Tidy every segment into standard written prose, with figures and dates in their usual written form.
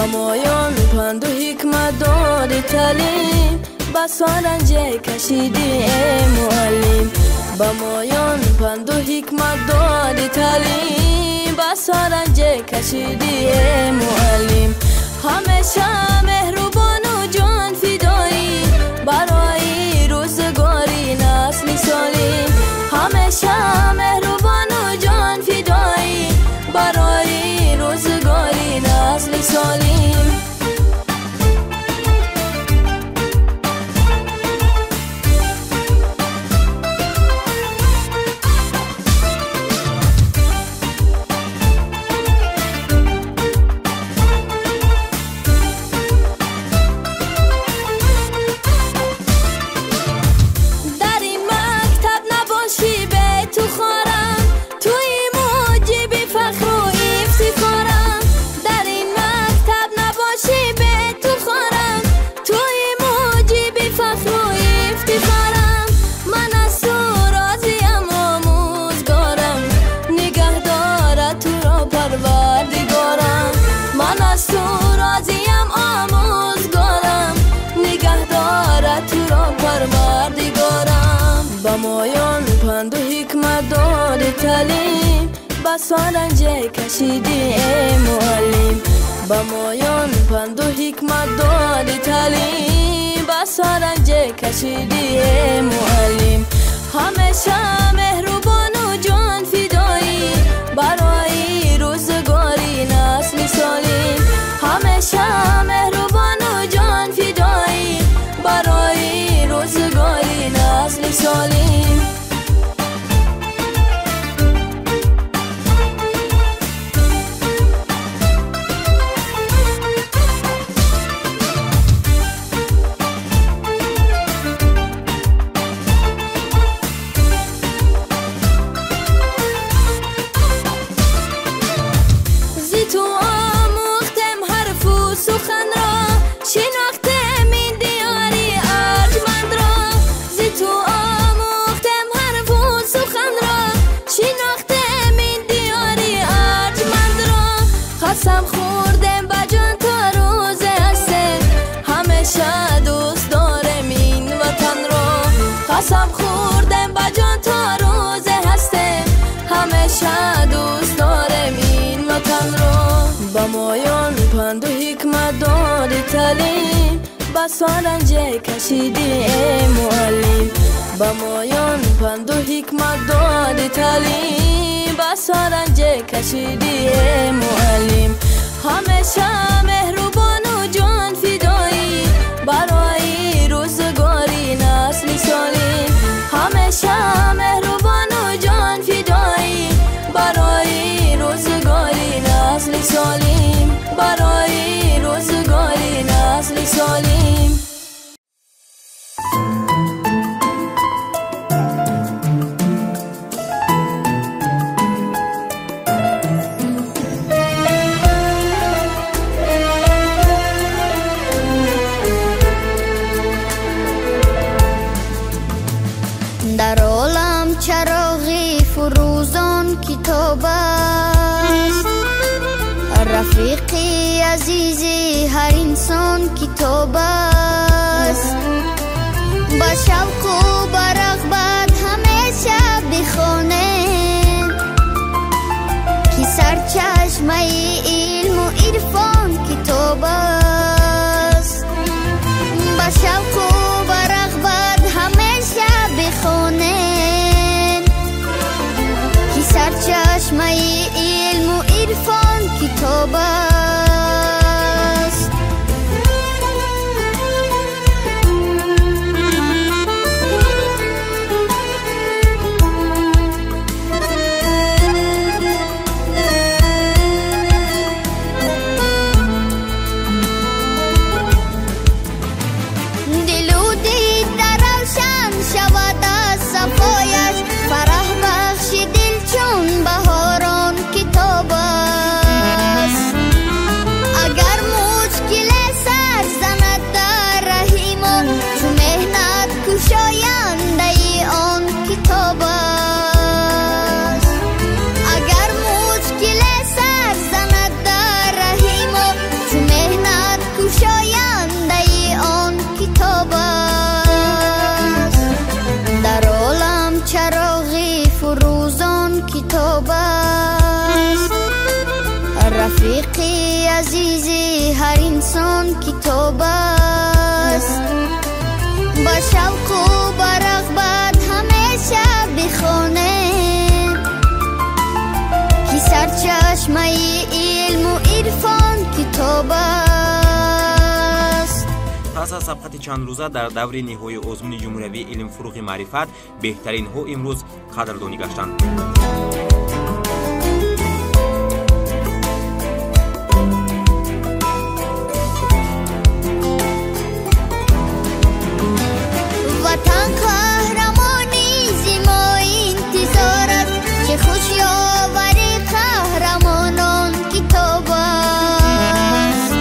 Ба моён панду ҳикмат дори таълим, басо ранҷ кашидӣ эй муаллим. Ба моён панду ҳикмат дори таълим, басо ранҷ кашидӣ эй муаллим. Ҳамеша меҳрубону ҷонфидоӣ, барои рӯзгори насли солим. Ҳамеша меҳрубону ҷонфидоӣ, барои рӯзгори насли солим. Ба моён панду ҳикмат дори таълим, басо ранҷ кашидӣ эй муаллим. Ба моён панду ҳикмат дори таълим, басо ранҷ кашидӣ эй муаллим. Ҳамеша меҳрубону ҷонфидоӣ, барои рӯзгори насли солим. Ҳамеша меҳрубону ҷонфидоӣ, барои рӯзгори насли солим. Зи ту омӯхтем ҳарфу суханро, шинохтем ин диёри арҷмандро. Зи ту омӯхтем ҳарфу суханро, шинохтем ин диёри арҷмандро. Қасам хӯрдем ба ҷон то рӯзе ҳастем, ҳамеша дӯст дорем ин ватанро. Қасам хӯрдем ба ҷон то рӯзе ҳастем, ҳамеша дӯст дорем ин ватанро. Ба моён панду ҳикмат дори таълим, басо ранҷ кашидӣ эй муаллим. Ба моён панду ҳикмат дори таълим, басо ранҷ кашидӣ эй муаллим. Ҳамеша меҳрубону ҷонфидоӣ, барои рӯзгори насли солим. Ҳамеша меҳрубону ҷонфидоӣ, барои рӯзгори насли солим. Барои рӯзгори насли солим. Дар олам чароғи фурӯзон китоб аст, рафиқи азизи ҳар инсон китоб аст. Ба шавқу ба рағбат ҳамеша бихонем, ки сарчашмаи илму ирфон китоб аст. Ба шавқу ба рағбат ҳамеша бихонем, ки сарчашмаи илму ирфон китоб аст. Дилу дида равшан шавад аз сафояш, фараҳ бахши дил чун баҳорон китоб аст. китоб аст, рафиқи азизи ҳар инсон китоб аст. Ба шавқу ба рағбат ҳамеша бихонем, ки сарчашмаи илму ирфон китоб аст. Пас аз сабқати чандрӯза дар даври ниҳоии озмуни ҷумҳуриявии илмфурӯғи маърифат беҳтаринҳо имрӯз қадрдонӣ гаштанд. Ватан қаҳрамони зи мо интизор аст, чӣ хуш ёвари қаҳрамонон китоб аст.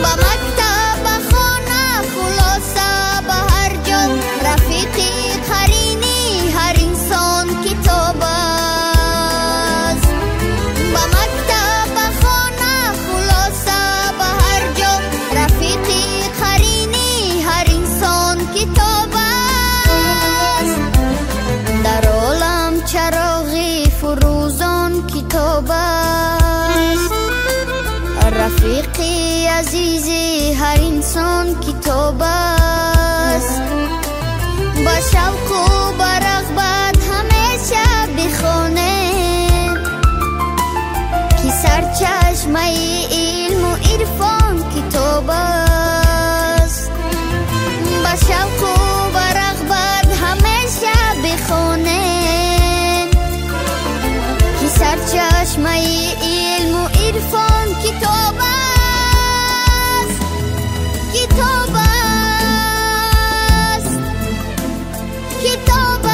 Ба мактаб, ба хона, хулоса ба ҳар ҷо, рафиқи қарини ҳар инсон китоб аст. Ба мактаб, ба хона, хулоса ба ҳар ҷо, рафиқи қарини ҳар инсон китоб аст. Дар олам чароғи фурӯзон китоб аст, рафиқи азизи ҳар инсон китоб аст. Ба шавқу ба рағбат ҳамеша бихонем, ки сарчашмаи илму ирфон китоб аст. Ба шавқу ба рағбат ҳамеша бихонем, ки сарчашмаи илму ирфон китоб аст, китоб аст, китоб аст.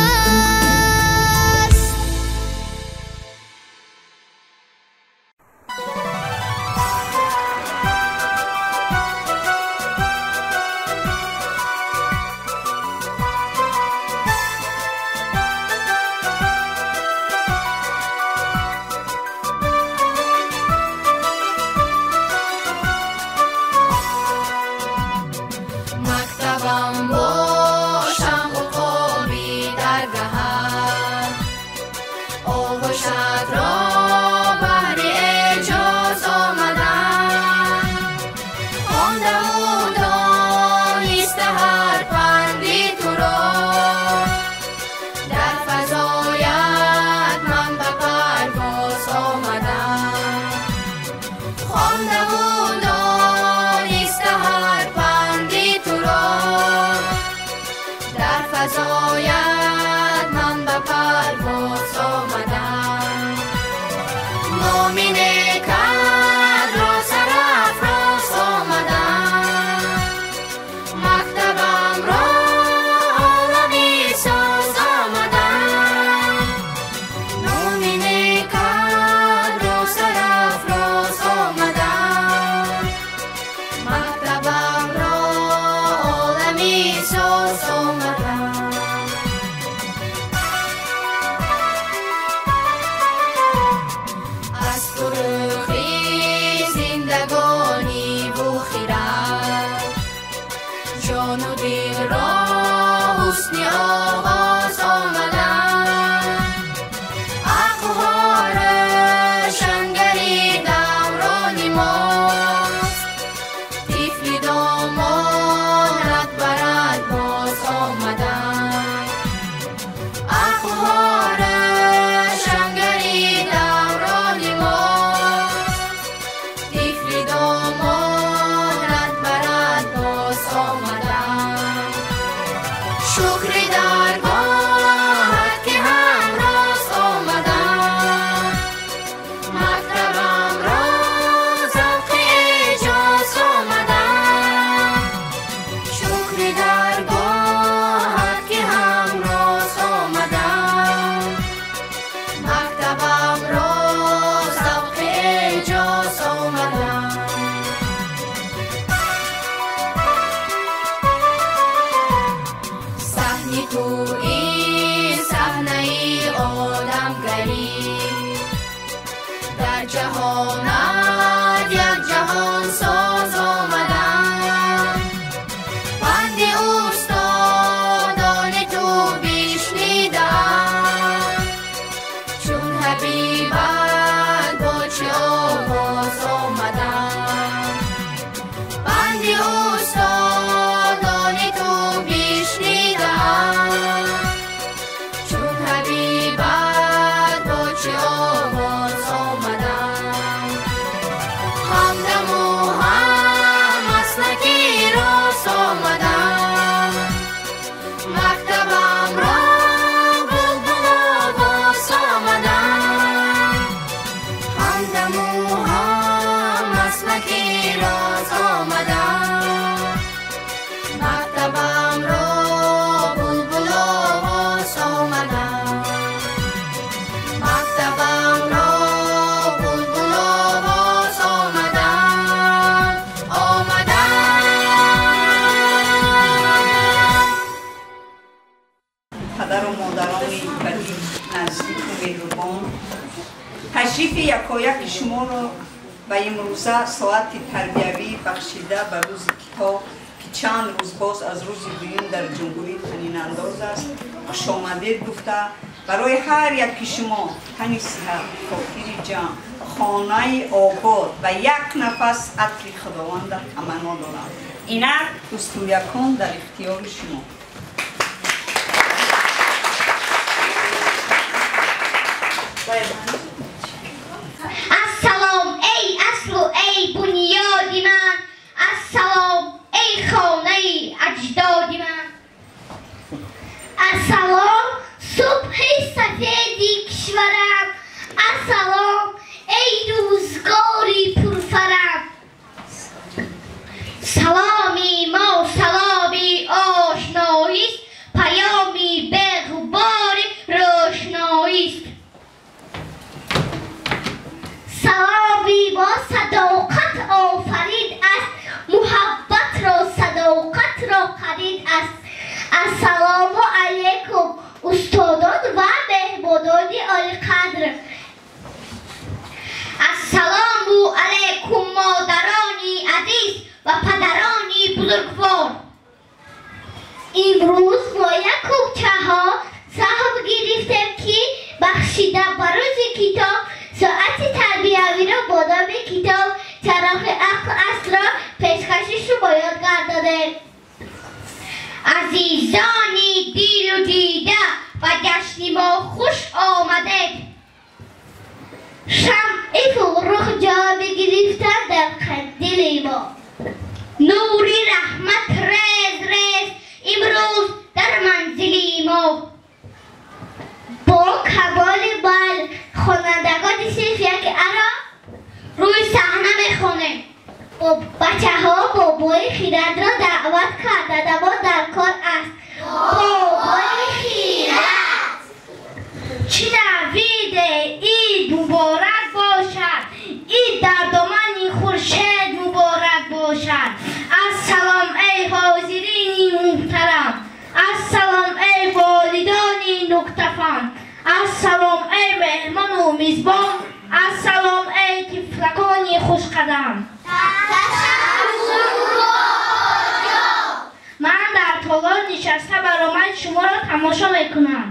Мактабам бошам уқоби даргаҳат, оғӯшатро баҳри эъҷоз омадам. Хондаму дониста ҳар панди туро, дар фазоят ман ба парвоз омадам. Хондаму дониста ҳар панди туро, дар фазоят ман ба парвоз омадам. Номи некатро сарафроз омадам, мактабамро олами соз омадам. Номи некатро сарафроз омадам, мактабамро олами соз омадам. Аз фурӯғи зиндагониву хирад, ҷону дилро ҳусни оғоз омадам. Ақлҳо рӯшангари даврони мост, тифли домонат барад боз омадам. Ақлҳо рӯшангари даврони мост, тифли домонат барад боз омадам. Шукри даргоҳат, ки ҳамроз омадам, мактабамро завқи эъҷоз омадам. Шукри даргоҳат, ки ҳамроз омадам, Ташрифи якояки шуморо ба имрӯза соати тарбиявӣ бахшида ба рӯзи китоб, ки чанд рӯз боз аз рӯзи дуюм дар ҷумҳурӣ танинандоз аст, хушомадед гуфта, барои ҳар яки шумо тани сиҳат, хотири ҷамъ, хонаи обод ва як нафас атри Худованда таманно дорам. Инак дустурякон дар ихтиёри шумо. Ассалом эй аслу эй бунёди ман, ассалом эй хонаи аҷдоди ман. Ассалом субҳи сафеди кишварам, ассалом эй рӯзгори пурфарам. Саломи мо саломи ошноист, паёми беғубори рӯшноист. Саломи мо садоқат офарид аст, муҳаббатро садоқатро қарид аст. Ассалому алайкум устодон ва меҳмонони олиқадр. Ассалому алайкум модарони азиз ва падарони бузургвор. Имрӯз мо як кӯчаҳо саҳм гирифтем, ки бахшида ба рӯзи китоб соати тарбиявиро бо номи китоб чароғи ақл астро пешкаши шумоён гардонем. Азизони дилу дида, ба ҷашни мо хуш омадед. Шамъи фурӯғ ҷо мегирифта дар қандили мо. Нури раҳмат рез рез имрӯз дар манзили мо. Бо камоли майл хонандагони синфи яки аро рӯи саҳна мехонем. Бачаҳо бобои хирадро даъват карда дамон дар кор аст. Бобои хирад! Чӣ навиде ид муборак бошад, ид дар домани хуршед муборак бошад. Ассалом эй ҳозирини муҳтарам, ассалом эй волидони нуктафам, ассалом эй меҳмону мизбон, ассалом эй тифлакони хушқадам. Ман дар толор нишаста баромади шуморо тамошо мекунам.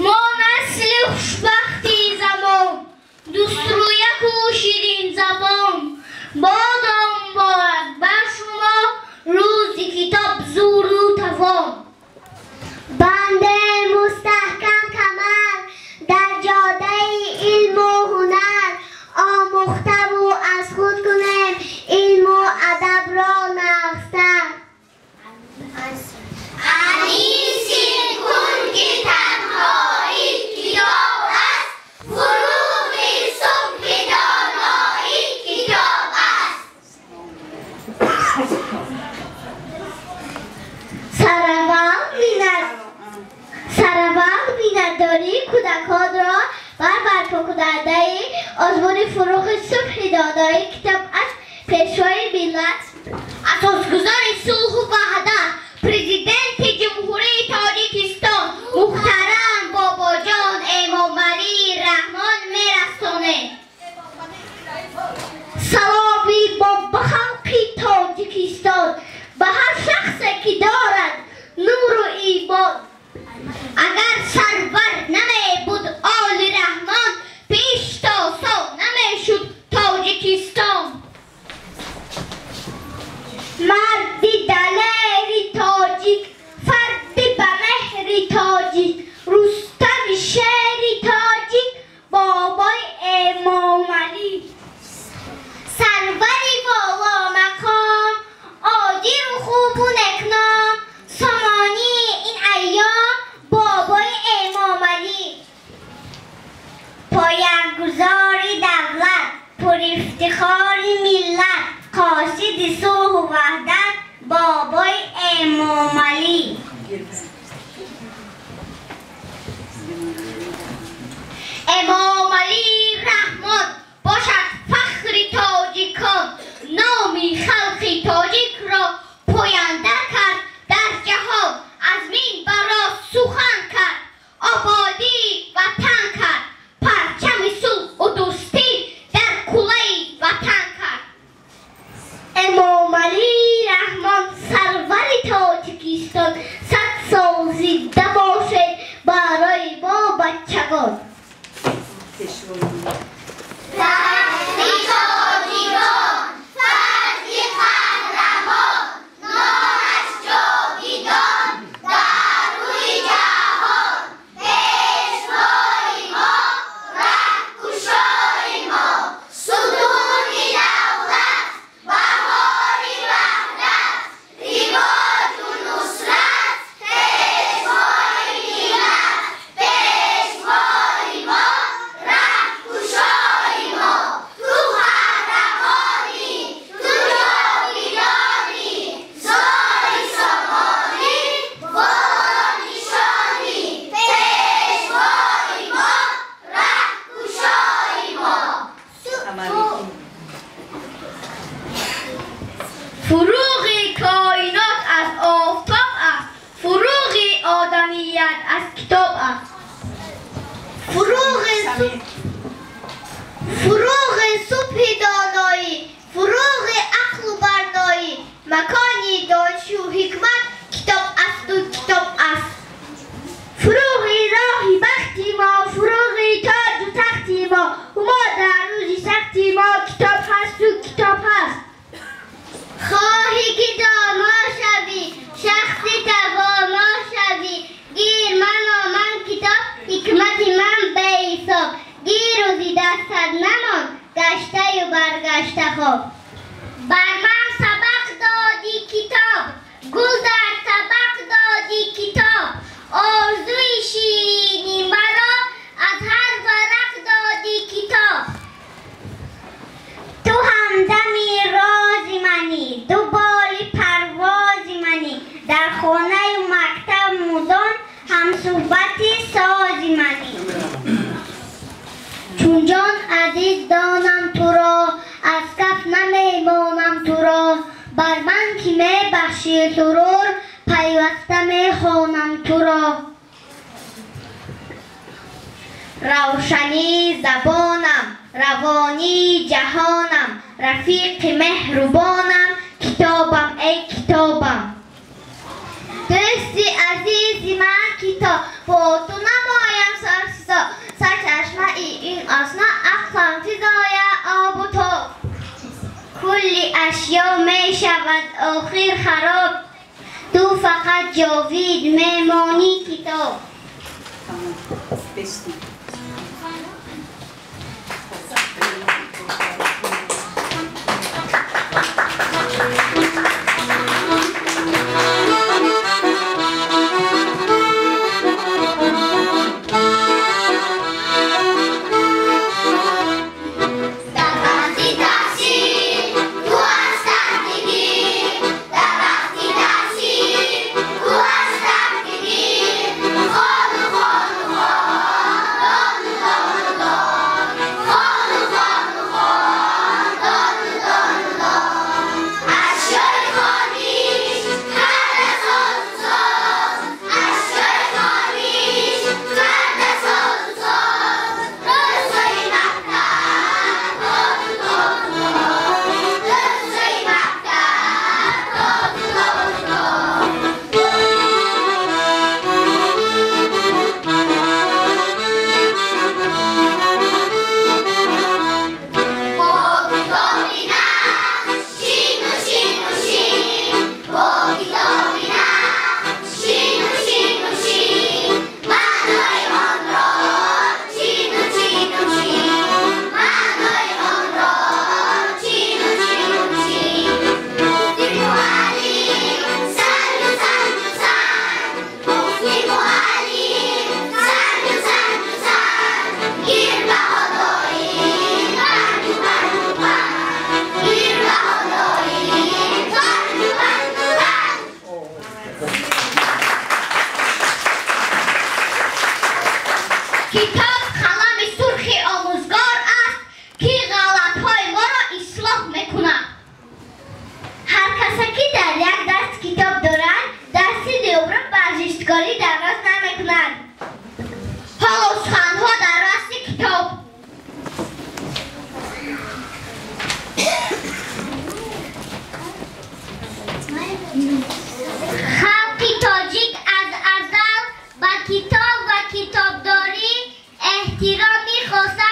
Мо насли хушбахти замон, дӯстрӯяку ширинзабон, бодом борад бар шумо рӯзи китоб зуру тавон. Банде мустаҳкам камар дар ҷодаи илму ҳунар, омӯхтаву аз худ кунем илму адабро нағзтар. Аниси кун, ки танҳоӣ китоб аст, фурӯғи субҳи доноӣ китоб аст. Сараввал миннатдории кӯдаконро бар барпокунандаи озмуни фурӯғи субҳи доноӣ китоб аст пешвои миллат, асосгузори сулҳу ваҳдат, президенти Ҷумҳурии Тоҷикистон муҳтарам Бобоҷон Эмомалӣ Раҳмон мерасонем. Саломи мо ба халқи Тоҷикистон, ба ҳар шахсе ки дорад нуру имон. Агар сарвар намебуд оли Раҳмон, пеш то со намешуд Тоҷикистон. Пешвои мо. Фахри тоҷикон, фарди қаҳрамон, номаш ҷовидон дар рӯи ҷаҳон. Пешвои мо, раҳкушои мо, сутуни давлат, баҳори ваҳдат, ривоҷу нусрат, пешвои миллат, пешвои мо, раҳкушои мо. Ту қаҳрамонӣ, ту ҷовидонӣ, зори сомонӣ, болонишонӣ, пешвои мо, раҳкушои мо. Амаликум. Фуруғи коинот аз офтоб аст, фуруғи одамият аз китоб аст. Самир. Фуруғи субҳи доноӣ, фуруғи ақлу барноӣ, макони донишу ҳикмат китоб асту китоб аст. Фуруғи роҳи бахти мо, фуруғи тоҷу тахти мо, ҳумо дар рӯзи сахти мо китоб ҳасту китоб ҳаст. Хоҳӣ ки доно шавӣ, шахси тавоно шавӣ, гир мано ман китоб, ҳикмати ман беҳисоб. Гир рӯзи дастат намон, гаштаю баргашта хоб. Бар ман сабақ додӣ китоб, гул дар табақ додӣ китоб, орзуи ширини маро аз ҳар варақ додӣ китоб. Ту ҳамдами рози манӣ, ду боли парвози манӣ, дар хонаю мактаб мудом ҳамсӯҳбати сози манӣ. Чун ҷон азиз донам туро, аз каф намемонам туро, бар ман ки мебахшӣ сурур, пайваста мехонам туро. Равшании забонам, равонии ҷаҳонам, рафиқи меҳрубонам, китобам, эй китобам. Дӯсти азизи ман китоб, бо ту намоям сарсизо, сарчашмаи ин осно, ақлам физоя обу тоб. Кулли ашё мешавад охир хароб, ту фақат ҷовид мемонӣ китоб. Тамом. Бистум. Дар вақти таҳсил ту аз тахти дил, дар вақти таҳсил ту аз тахти дил, хону хону хон, дону дону дон, хону хону хон, дону дону дон. Ашёи хониш карда созу соз, ашёи хониш карда созу соз, рӯзҳои мактаб тоду тоду тод, рӯзҳои мактаб тоду тоду тод. Бо китоби нағз шину шину шин, бо китоби нағз шину шину шин, маънои онро чину чину чин, маънои онро чину чину чин. Муфти муаллим сангу сангу санг, муфти муаллим сангу сангу санг, гир баҳодорӣ панҷу панҷу панҷ, гир баҳодорӣ панҷу панҷу панҷ. Китоб қалами сурхи омӯзгор аст, ки ғалатҳои моро ислоҳ мекунад. Ҳар касе ки дар як даст китоб дорад, дасти дуюмро варзишкорӣ дароз намекунад. Ҳоло суханҳо дар расти китоб. Халқи тоҷик аз азал ба китоб ва китобдорӣ эҳтироми хоса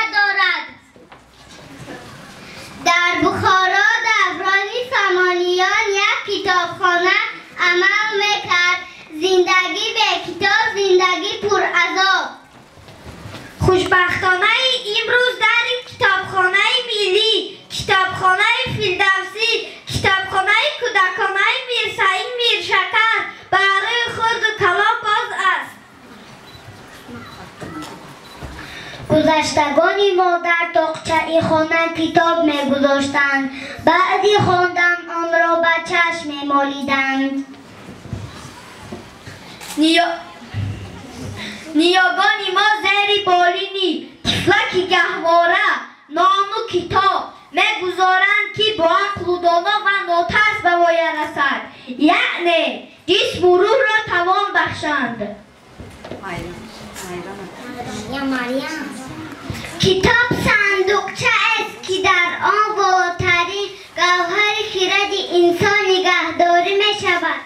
амал мекард. Зиндагӣ бе китоб зиндагӣ пуразоб. Хушбахтона имрӯз дар китобхонаи миллӣ, китобхонаи Фирдавсӣ, китобхонаи кӯдаконаи Мирсаид Миршакар барои хурду калон боз аст. Гузаштагони мо дар тоқчаи хона китоб мегузоштанд. Баъди хондан онро ба чашм мемолиданд. Ниёгони мо зери болини тифлаки гаҳвора нону китоб мегузоранд, ки бо ақлу доно ва нотарс ба воя расад, яъне ҷисму рӯҳро тавон бахшанд. Китоб сандуқча аст, ки дар он волотарин гавҳари хиради инсон нигаҳдорӣ мешавад.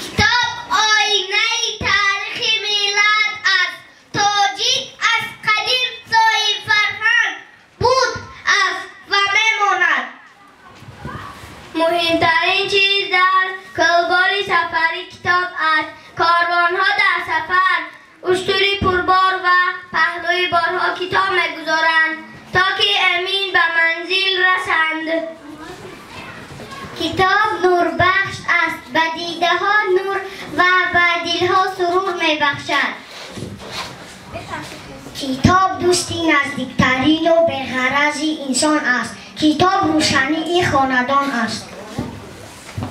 Китоб оинаи таърихи миллат аст. Тоҷик аз қадим соҳибфарҳанг буд, аст ва мемонад. Муҳимтарин чиз дар кӯлбори сафарӣ китоб аст. Корвонҳо дар сафар уштури пурбор ва паҳлӯи борҳо китоб мегузоранд, то ки амин ба манзил расанд. Китоб нурбахш аст, ба дидаҳо нур ва ба дилҳо сурур мебахшад. Китоб дӯсти наздиктарину беғарази инсон аст. Китоб рӯшании хонадон аст.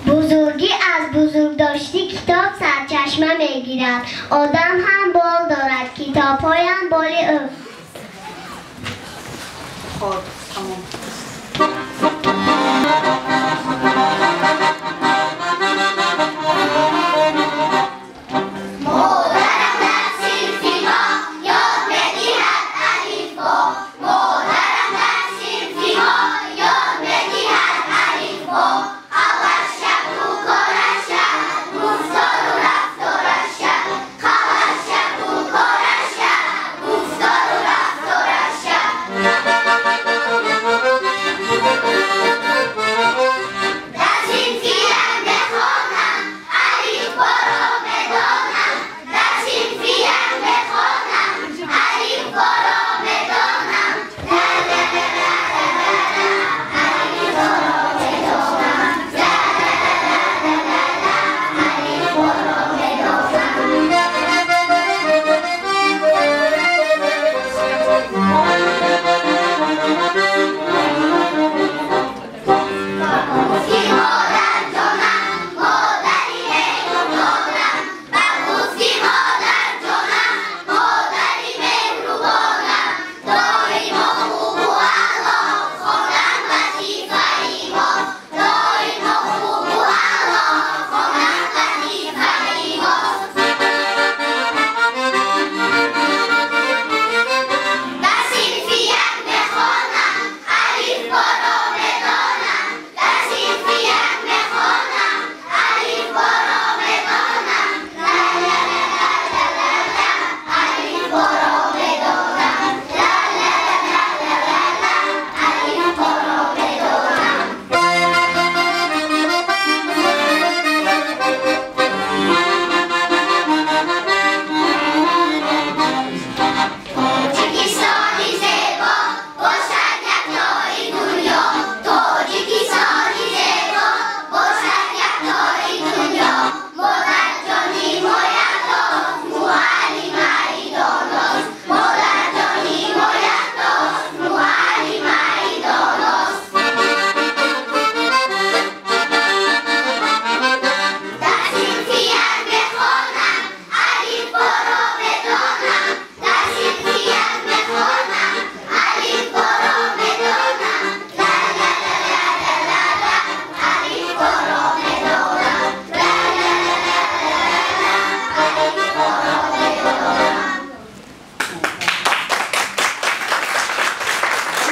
Бузургӣ аз бузургдошти китоб сарчашма мегирад. Одам ҳам бол дорад, китобҳоям боли ӯ. Модарам дар синфи мо ёд медиҳад алифбо. Модарам дар синфи мо ёд медиҳад алифбо.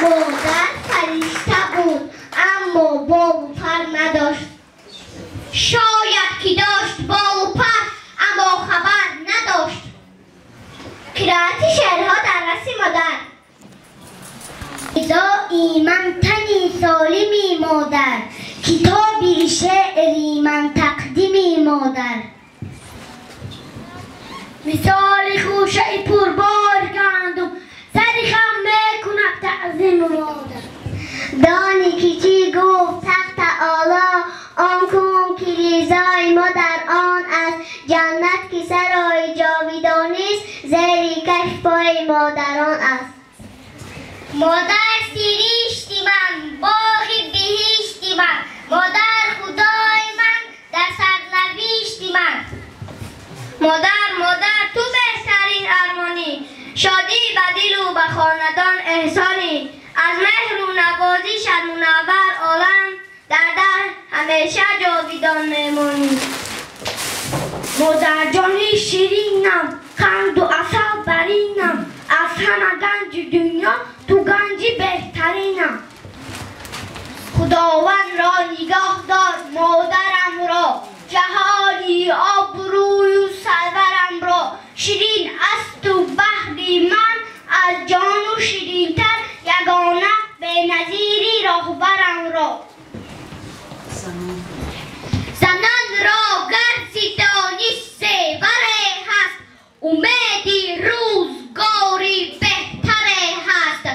Модар фаришта буд, аммо болу пар надошт. Шояд ки дошт болу пар, аммо хабар надошт. Қироати шеърҳо дар расми модар. Ғизои ман тани солими модар, китоби шеъри ман. گفت حق تعالی آن کن که رضای ما در آن است. جنت که سرای جاویدانی است زیر کف پای مادران است. مادر سرشتی من، باغ بهشتی من، مادر خدای من، در سرنوشتی من. مادر مادر تو بهترین ارمانی، شادی به دل و به خاندان احسانی. از مهر و نوازش منور عالم، در در همیشه جاویدان میمانی. مادر جانی شیرینم، قند و عسل برینم، از همه گنج دنیا تو گنجی بهترینم. خداوند را نگاه دار مادرم را، جهانی آبروی و سرورم را. شیرین است و بهری من از جان و شیرینتر، یگانه بی‌نظیری راهبرم را. زنان را گر ز دانش زیور هست، امیدی روزگاری بهتر هست.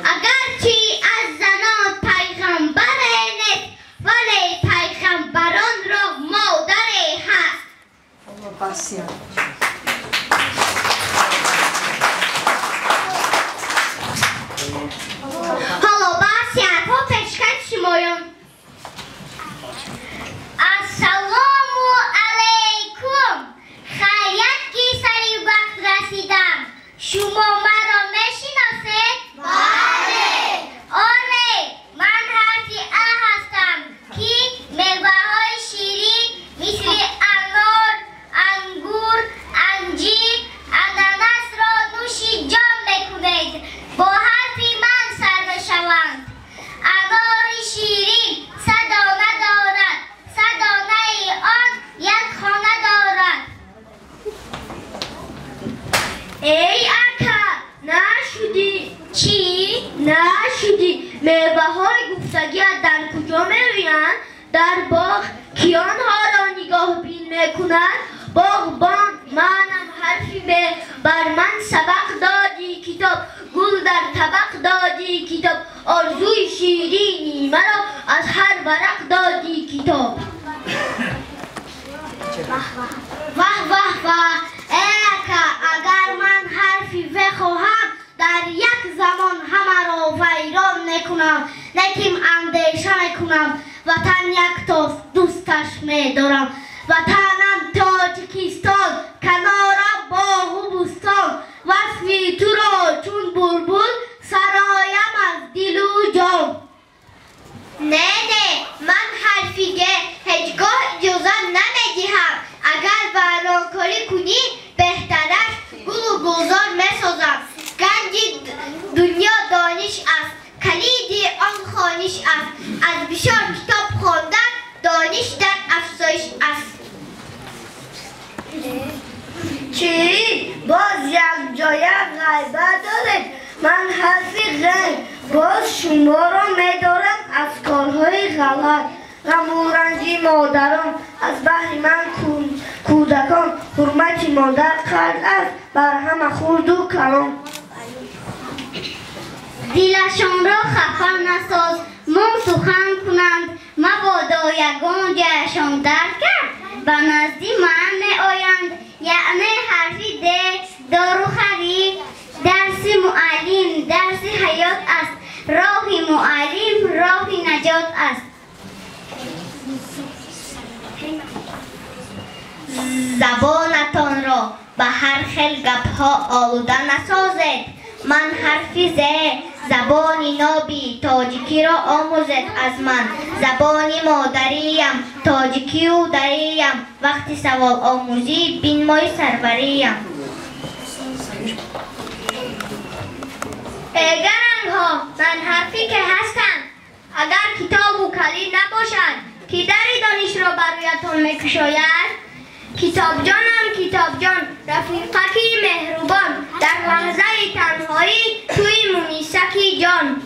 اگرچه از زنان پیغمبر نیست، ولی پیغمبران را مادر هست. حالا بس حرفها پیشکش شمایان. السلام علیکم. خیرت که سری وقت رسیدم. شما مرا میشناسید؟ بله. آره، من حرفی ا هستم که میوه های شیرین مثل انار، انگور، انجیر، اناناس را نوش جان میکنید. با حرفی من سر میشوند. انار شیرین 100 دانه دارد، 100 دانه آن یک خانه دارد. ای اکا، نشدی؟ چی؟ نشدی. میوه های گفتگیت در کجا میرویند؟ در باغ. کی آنها را نگاه بین میکند؟ باغبان منم. حرفی به بر من سبق دادی کتاب، گل در طبق دادی کتاب، آرزوی شیرینی مرا از هر ورق دادی کتاب. واه واه واه. ای اکا، اگر من حرفی بخواهم در یک زمان همه را ویران میکنم. لیکن اندیشه میکنم وطن یک تاست، دوستش میدارم. وطنم تاجیکستان، کنارم باغ و بوستان. وصفی تو را چون بلبل سرایم از دل و جان. نه نه، من حرفی که هیچگاه اجازه نمیدهم. اگر ویرانکاری کنی بهتر است گل و گلزار میسازم. گنج دنیا دانش است، کلید آن خوانش است. از بسیار کتاب خواندن دانش در افزایش است. چی؟ باز یک جای غیبت دارید. من حرفی غیر باز شما را میدارم از کارهای غلط. غم و رنج مادران از بهر من کودکان. حرمت مادر قرض است بر همه خرد و کلان. دلشان را خفه نساز، مم سخن کنند، مبادا یگان جایشان درد کرد به نزدی من می آیند. یعنی حرفی د، داروخری. درس معلم درس حیات است، راه معلم راه نجات است. زبانتان را به هر خیل گپها آلوده نسازید. من حرفی ز، زبان نابی تاجیکی را آموزید از من. زبان مادریم تاجیکی و دریم، وقتی سوال آموزی بینمای سروریم. ای گرنگها، من حرفی که هستم. اگر کتاب و کلید نباشد که در دانش را برایتان میکشاید. کتاب جانم کتاب جان، رفیقکی مهربان، در لحظه تنهایی توی مونیسکی جان.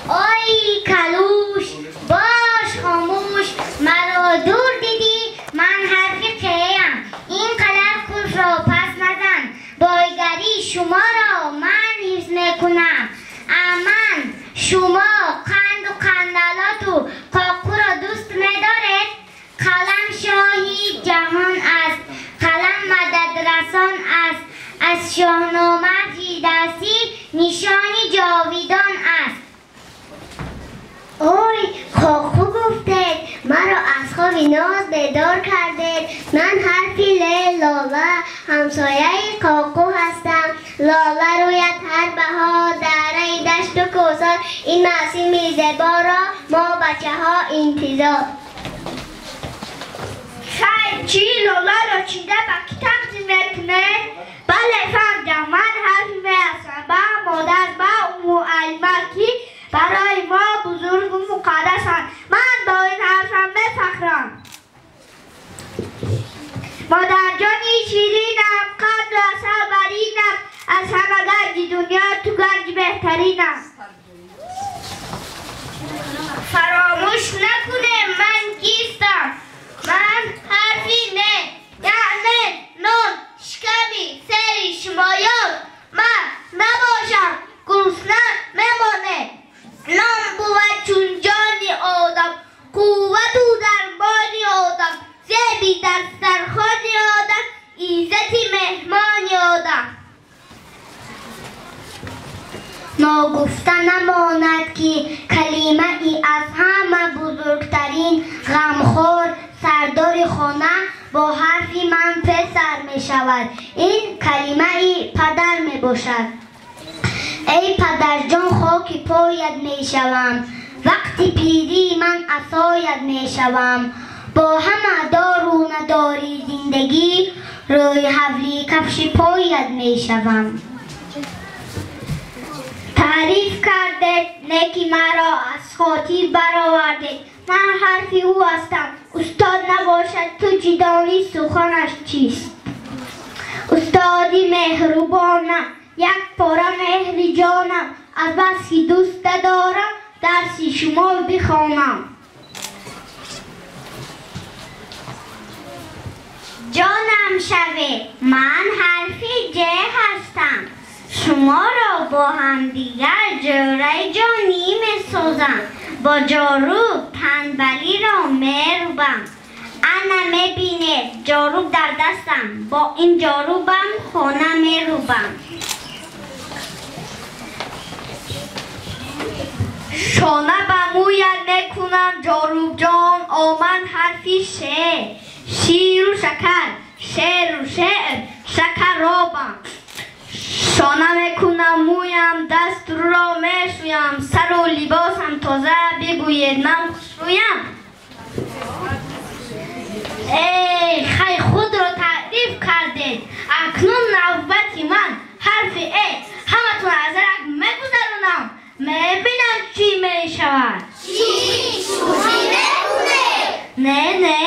آی کلوش باش خاموش، مرا دور دیدی من حرف قیم. این قدر کلف را پس نزن، بایگری شما را من حفظ میکنم. امن شما омадед. Ман ҳарфи Л Лола, ҳамсояи Қоқу ҳастам. Лола рӯяд ҳар баҳор дараи дашту кӯсор. Ин мавсими зеборо мо бачаҳо интизор. Хайр, чӣ Лоларо чида ба китоб мекунед? Бале, фаҳмидам, ман ҳарфи М ҳастам. Ба модар, ба муаллима, ки барои мо бузургу муқаддасанд. Ман бо ин ҳарфам мефахрам. Модарҷони ширинам, қанду асал баринам, аз ҳама ганҷи дунё ту ганҷи беҳтаринам. Фаромӯш накунем ман кистам. Ман ҳарфи Н, яъне нон, шиками сери шумоён. Ман набошам, гурусна мемонед. Нон бувад чун ҷони одам, қуввату дармони одам, зеби дастархони одам, иззати меҳмони одам. Ногуфта намонад, ки калимаи аз ҳама бузургтарин ғамхор сардори хона бо ҳарфи ман песар мешавад. Ин калимаи падар мебошад. Эй падарҷон, хоки поят мешавам, вақти пирии ман асоят мешавам. Бо ҳама дору надори зиндагӣ рӯи ҳавли кафши поят мешавам. Таъриф кардед, неки маро аз хотир баровардед. Ман ҳарфи ӯ ҳастам. Устод набошад, ту чӣ донӣ суханаш чист? Устоди меҳрубонам, як пора меҳри ҷонам, аз бас ки дӯста дорам, дарси шумо бихонам. Ҷонам шавед, ман ҳарфи Ҷ ҳастам. Шуморо бо ҳамдигар ҷӯраи ҷонӣ месозам. Бо ҷоруб танбалиро мерубам. Ана мебинед, ҷоруб дар дастам. Бо ин ҷорубам хона мерубам. Шона ба мӯят мекунам, ҷорубҷон, омад ҳарфи Ш. Ширу шакар, шеру шеър, шакаробам. Шона мекунам мӯям, дастро мешӯям, сару либосам тоза, бигӯед ман хушрӯям. Эй, хай, худро таъриф кардед. Акнун навбати ман, ҳарфи Э. Ҳаматон аз рак мегузаронам, мебинам чӣ мешавад. Чӣ? Шӯхӣ мекунед? Не, не,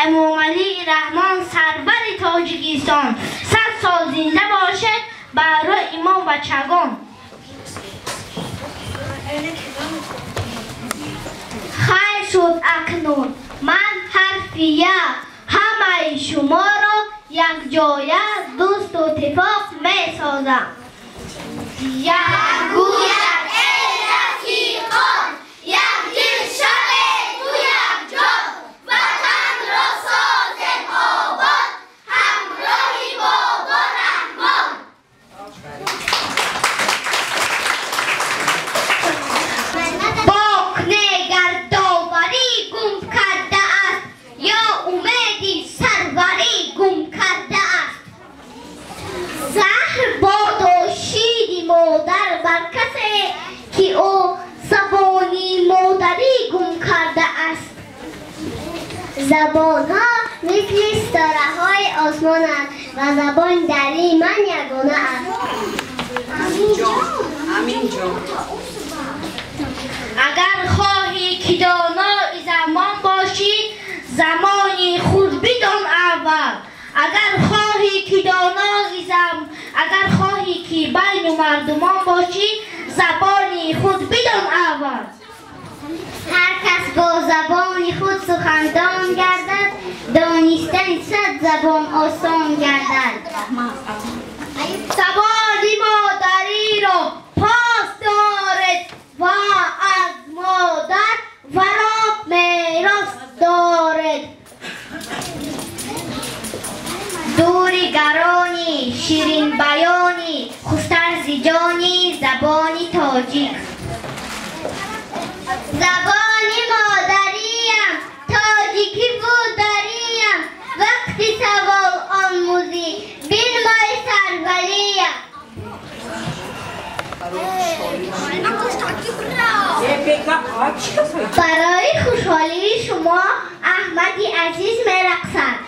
Эмомалӣ Раҳмон сарвари Тоҷикистон, 100 сол зинда бошед барои мо бачагон. Хайр шуд, акнун ман ҳарфи Я. Ҳамаи шуморо якҷоя дӯсту иттифоқ месозам. Якгӯяд эй рафиқон, якдил шавед якҷон, ватанро созем обод, ҳамроҳи бобо Раҳмон. Бок негар доварӣ гум кардааст, ё умеди сарварӣ гум кардааст. Заҳр бодо шири модар бар касе, ки ӯ забони модарӣ гум кардааст. Забонҳо мисли ситораҳои осмонанд ва забони дарии ман ягона аст. Аминҷон. Агар хоҳӣ ки донои замон бошӣ, замони худ бидон аввал. Агар хоҳӣ ки донои агар хоҳӣ ки байни мардумон бошӣ, забони худ бидон аввал. Ҳар кас бо забони худ сухандон гардад, донистани 100 забон осон гардад. Забони модариро пос доред ва аз модар варо мерос доред. Дури гарони, ширинбаёни, хуштарзи ҷони забони тоҷик. Забони модариям, тоҷикӣ будариям. Аҳмади Азиз мерақсад.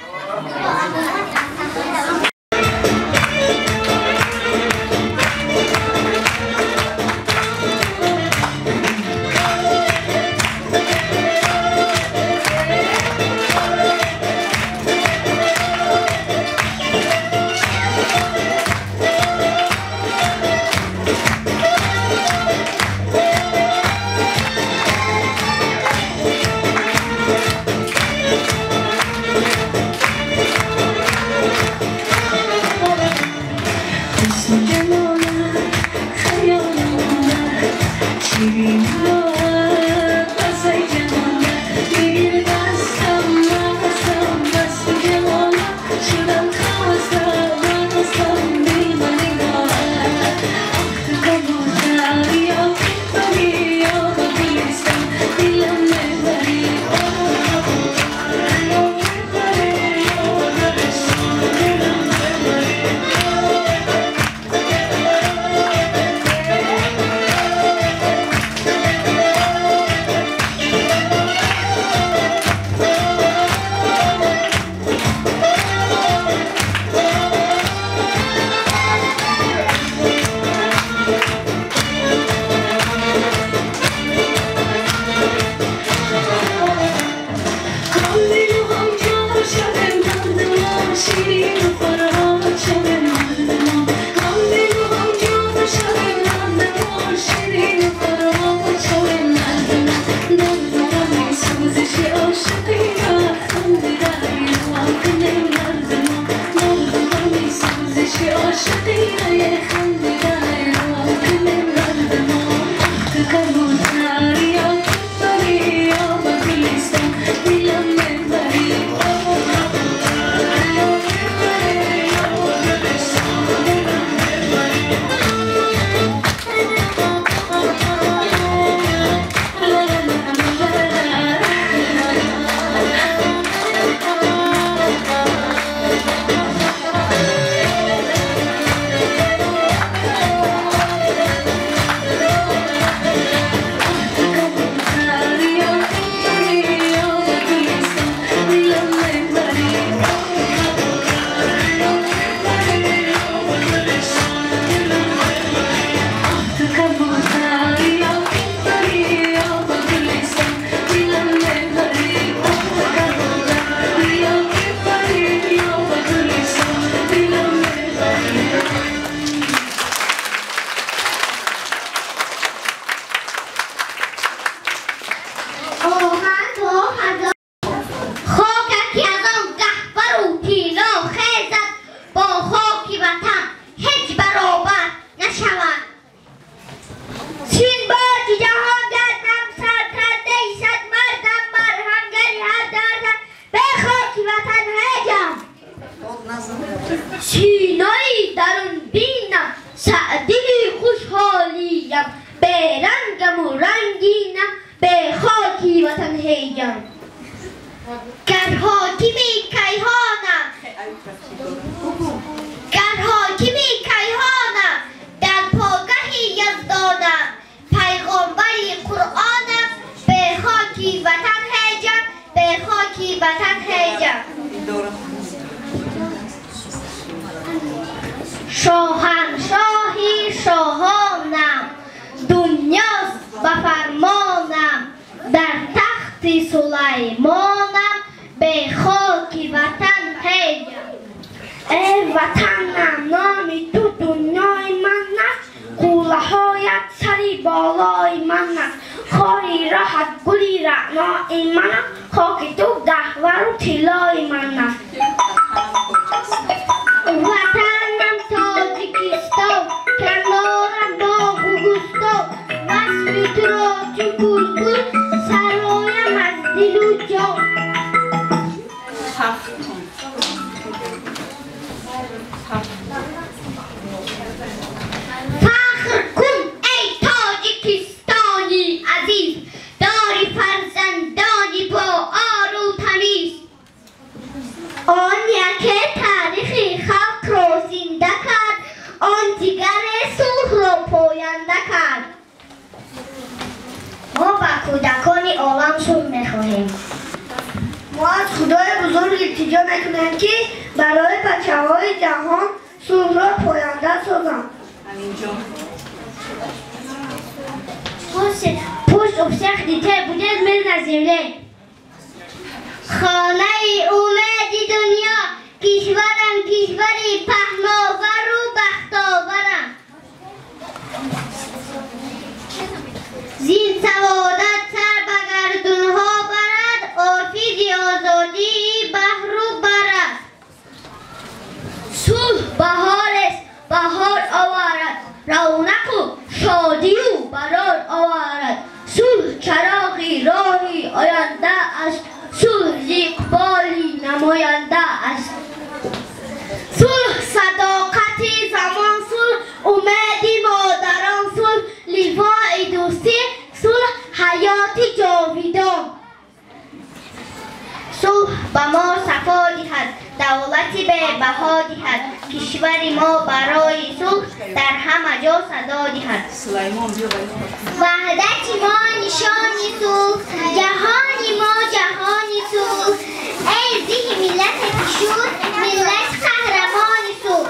Синои дарун бинам, саъдии хушҳолиям, берангаму рангинам, бе хоки ватан ҳеҷам. Гар ҳокими кайҳонам, гар ҳокими кайҳонам, дар погаҳи яздонам, пайғомбари Қуръонам, бе хоки ватан ҳеҷам, бе хоки ватан ҳеҷам. Шоҳаншоҳи шоҳонам, дунёст ба фармонам, дар тахти Сулаймонам, бе хоки ватан ҳеҷам. Э ватанам, номи ту дунёи ман аст, қуллаҳоят сари болои ман аст, хори роҳат гули раънои ман аст, хоки ту гаҳвару тиллои ман аст. Ватанам Тоҷикистон, канорам боғу гӯстон, васфи туро чу булбул сароям аз дилу ҷон. Фахр кун эй тоҷикистони азиз, дори фарзандони бо ору тамиз. Он яке таърихи халқро зинда кард, он дигаре сулҳро поянда кард. Мо ба кӯдакони олам сулҳ мехоҳем. Мо аз бузург илтиҷо мекунем, ки барои бачаҳои ҷаҳон сулҳро поянда созанд. Пусть у всех детей будет мир на земле. Хонаи умеди дунё, кишварам кишвари паҳновару бахтоварам. Зин саводат сар ба гардунҳо барад, офизи озодии баҳру барад. Сулҳ баҳорест, баҳор оварад, равнақу шодию барор оварад. Сулҳ чароғи роҳи оянда аст, сулҳ иқболи намоянда аст. Сулҳ садоқати замон, сулҳ умеди модарон, сулҳ ливои дӯстӣ, сулҳ ҳаёти ҷовидон. Сулҳ ба мо сафо диҳад, давлати бебаҳо диҳад, кишвари мо барои сулҳ дар ҳама ҷо садо диҳад. Ваҳдати мо нишони сулҳ, ҷаҳони мо ҷаҳони сулҳ. Эй зиҳи миллате ки шуд миллати қаҳрамони сулҳ.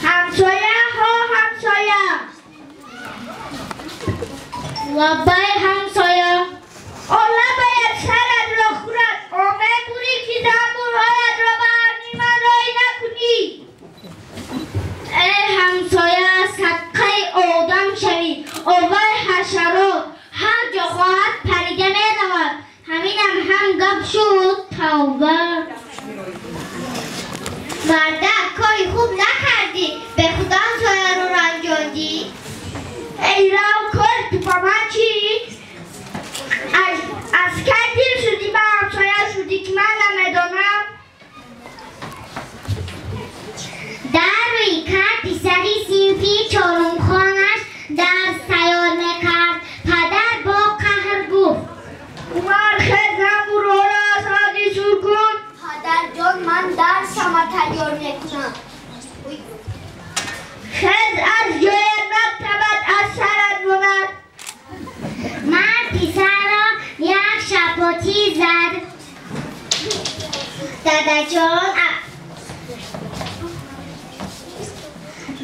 Ҳамсоя ҳо ҳамсоя. Лаббай ҳамсоя. Олла бояд сарат ро хӯрад, оме бурӣ ки занбурҳоят ро ба арни ман роӣ накунӣ. Эй ҳамсоя, садқаи одам шавӣ, овай ҳашарот ҳар ҷо хоҳад парида меравад. Ҳаминам ҳам гап шуд, тавба. Мардак, кори хуб накардӣ, бе худо ҳамсояро ранҷондӣ. Эй рав, кори ту ба ман чӣ? Аз кай дил шудӣ ба ҳамсоя шудӣ, ки ман намедонам? Дар рӯйкард писари синфи чорумхонаш дарс тайёр мекард. Падар бо қаҳр гуфт: Умар, хез, занбурҳоро аз ҳавлӣ сур кун. Падарҷон, ман дарсама тайёр мекунам. Хез аз ҷоят, мактабат аз сарат монад. Мард писарро як шапотӣ зад.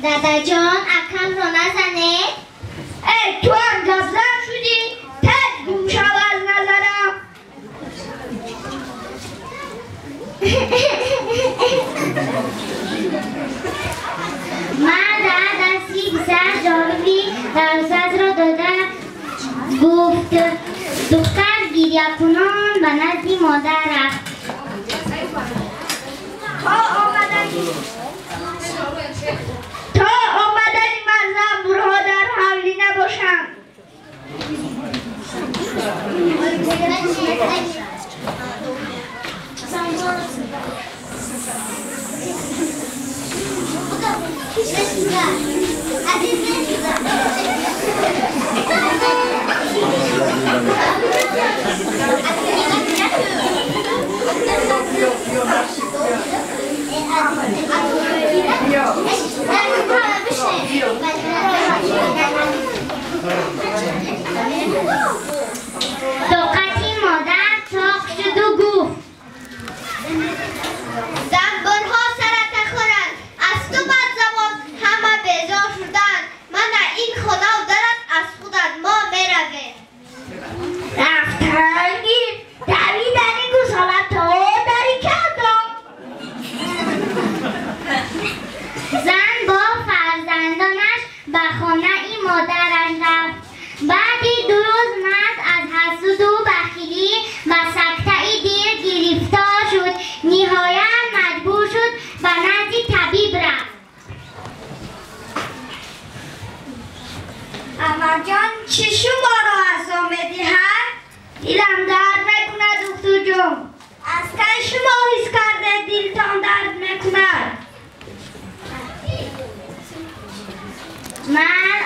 Дадаҷон, акамро назанед. Эй, ту ҳам гапзан шудӣ? Тез гум шав аз назарам. Мард аз дасти писар ҷоруби дарсазро дода гуфт. Духтар гирякунон ба назди модар рафт. То омадани ман занбурҳо дар ҳавлӣ набошанд. тоқати модар тоқ шуду гуфт: Занбурҳо сарата хӯранд, аз ту бадзабон ҳама безор шуданд. Мана ин хонав дарат аз худат, мо меравем. Рафтанги давидани гусола то дари кардам. Зан бо фарзандонаш ба хонаи модараш рафт. Баъди 2 рӯз мард аз ҳасуду бахилӣ ба сактаи дил гирифтор шуд. Ниҳоят маҷбур шуд ба назди табиб рафт. Амаҷон, чӣ шуморо азоб медиҳад? Дилам дард мекунад, духтурҷон. Аз кай шумо ҳис карде дилтон дард мекунад? Мард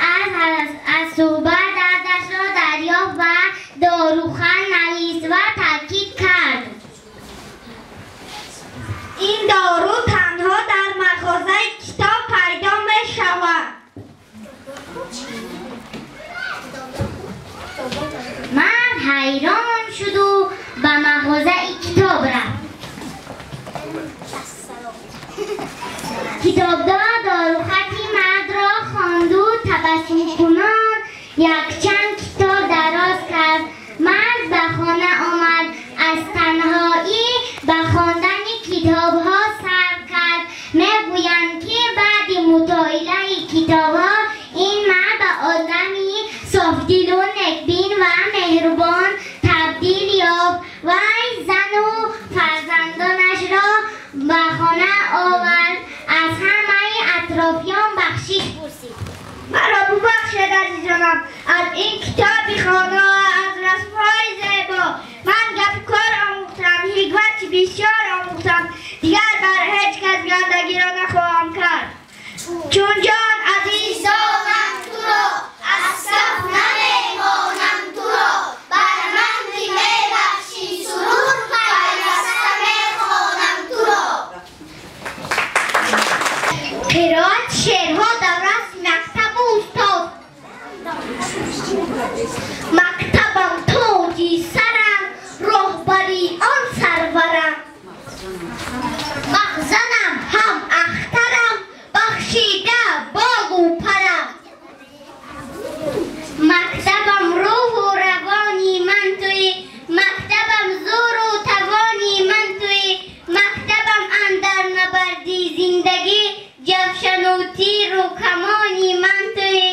аз суҳбат дардашро дарёфт ва дорухан навист ва таъкид кард: Ин дору танҳо дар мағозаи китоб пайдо мешавад. Мард ҳайрон шуду ба мағозаи китоб рафт. Китобдор дорухати мардро хонду табассумкунон якчанд китоб дароз кард. Мард ба хона омад, аз танҳоӣ ба хондани китобҳо сар кард. Мегӯянд, ки баъди мутолиаи китобҳо ин мард ба одами софдилу некбин ва меҳрубон табдил ёфт. Вай зану фарзандонашро ба хона овард, аз ҳамаи атрофиён бахшиш пурсид. Маро бубахшед, азизонам, аз ин китоби хона, аз расмҳои зебо. Ман гапи кор омӯхтам, ҳикмати бисёр омӯхтам. Дигар бар ҳеҷ кас гандагиро нахоҳам кард. Чун ҷон азизонам туро, аз каф намемонам туро, бар ман ки мебахшӣ сурур, пайваста мехонам туро. Қироати шеърҳо дар расми мактабу устод. Мактабам тоҷи сарам, роҳбари он сарварам. Мағзанам ҳам ахтарам, бахшида болу парам. Мактабам рӯҳу равони ман туӣ, мактабам зӯру тавони ман туӣ, мактабам андар набарди зиндагӣ, ҷавшану тиру камони ман туӣ.